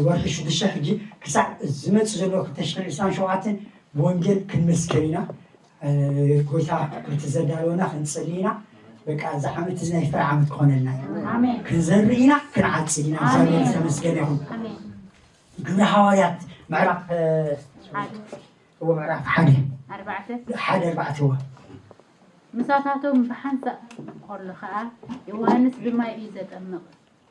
ወርሒ ሽዱሽተ ሕጂ ክሳዕ ዝመፅእ ዘሎ ክልተ ሽሕን ዕስራን ሸውዓተን ብወንጌል ክንመስክር ኢና። ጎይታ በቲ ዘዳለወና ክንፅሊ ኢና። በቃ እዛ ዓመት እዚ ናይ ፍረ ዓመት ክኾነልና እዩ። ክንዘርእ ኢና፣ ክንዓፅድ ኢና። እግዚኣብሔር ዝተመስገነ ይኹን። ግብሪ ሃዋርያት ምዕራፍ እዎ ምዕራፍ ሓደ ኣርባዕተ ሓደ ኣርባዕተ እዎ ምሳታቶም ብሓንሳእ ከሎ ኸዓ ዮሃንስ ብማይ እዩ ዘጠምቕ፣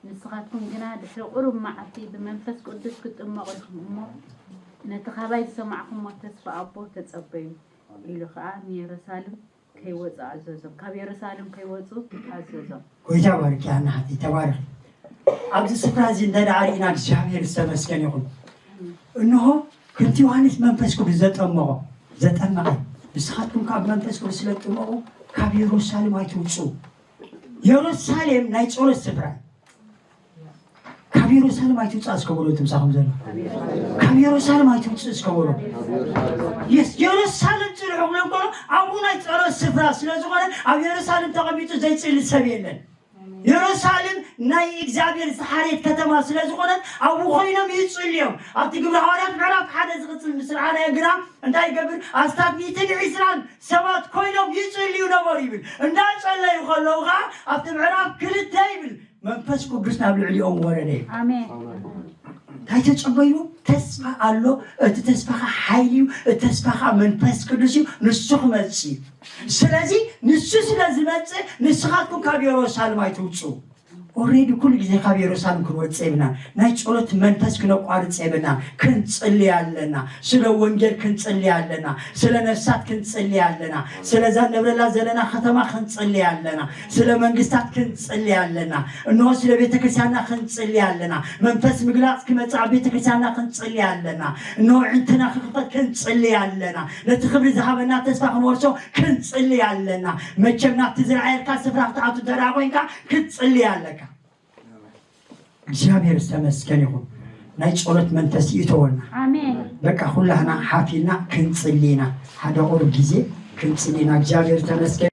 ንስኻትኩም ግና ድሕሪ ቁሩብ መዓልቲ ብመንፈስ ቅዱስ ክትጥመቑ ኢኹም እሞ ነቲ ኻባይ ዝሰማዕኩሞ ተስፋ ኣቦ ተጸበዩ ኢሉ ኸዓ ንየሩሳሌም ከይወጹ ኣዘዞም። ካብ የሩሳሌም ከይወጹ ኣዘዞም። ጎይታ ባርኪ ሃና ሓፍተይ ተባረኺ። ኣብዚ ስፍራ እዚ እንተ ደኣ ርኢና እግዚኣብሔር ዝተመስገነ ይኹን። እንሆ ከምቲ ዮሃንስ መንፈስ ቅዱስ ዘጠመቖ ዘጠመቐ ንስኻትኩም ካብ መንፈስ ቅዱስ ስለ ትጥመቑ ካብ የሩሳሌም ኣይትውፅኡ። የሩሳሌም ናይ ጸሎት ስፍራ እዩ። ካብ የሩሳሌም ኣይትውፃእ እስከ በሎ ትምሳኹም ዘሎ ካብ የሩሳሌም ኣይትውፅእ እስከ በሎ የስ የሩሳሌም ፅንሑ ክብሎ ከሎ ኣብኡ ናይ ፀሎት ስፍራ ስለ ዝኾነ ኣብ የሩሳሌም ተቐሚጡ ዘይፅሊ ሰብ የለን። የሩሳሌም ናይ እግዚኣብሔር ዝሓርየት ከተማ ስለ ዝኾነት ኣብኡ ኮይኖም ይፅልዮም። ኣብቲ ግብረ ሃዋርያት ምዕራፍ ሓደ ዝቕፅል ምስ ረኣናዮ ግና እንታይ ይገብር? ኣስታት ሚእትን ዒስራን ሰባት ኮይኖም ይፅልዩ ነበሩ ይብል። እንዳፀለዩ ከለዉ ከዓ ኣብቲ ምዕራፍ ክልተ ይብል መንፈስ ቅዱስ ናብ ልዕሊኦም ወረደ። ኣሜን። እንታይ ተጸበዩ? ተስፋ ኣሎ። እቲ ተስፋኻ ሓይሊ እዩ። እቲ ተስፋኻ መንፈስ ቅዱስ እዩ። ንሱ ክመጽእ እዩ። ስለዚ ንሱ ስለ ዝመጽእ ንስኻትኩም ካብ የሩሳሌም ኣይትውጹ። ኦሬዲ ኩሉ ግዜ ካብ የሩሳሌም ክንወጽእ የብና። ናይ ጸሎት መንፈስ ክነቋርጽ የብና። ክንጽሊ ኣለና። ስለ ወንጌል ክንጽሊ ኣለና። ስለ ነፍሳት ክንጽሊ ኣለና። ስለዛ ነብረላ ዘለና ከተማ ክንጽሊ ኣለና። ስለ መንግስታት ክንጽሊ ኣለና። እንሆ ስለ ቤተ ክርስቲያንና ክንጽሊ ኣለና። መንፈስ ምግላጽ ክመጽእ ኣብ ቤተ ክርስቲያንና ክንጽሊ ኣለና። እንሆ ዕንትና ክኽፈት ክንጽሊ ኣለና። ነቲ ክብሪ ዝሃበና ተስፋ ክንወርሶ ክንጽሊ ኣለና። መቸም ናብቲ ዝረኣየልካ ስፍራ ክትኣቱ እንተ ደኣ ኮይንካ ክትጽሊ ኣለካ። እግዚኣብሔር ዝተመስገን ይኹን። ናይ ጸሎት መንፈስ ይእተወና። ኣሜን። በቃ ኩላህና ሓፊልና ክንጽሊ ኢና። ሓደ ቁሩብ ግዜ ክንጽሊ ኢና። እግዚኣብሔር ተመስገን።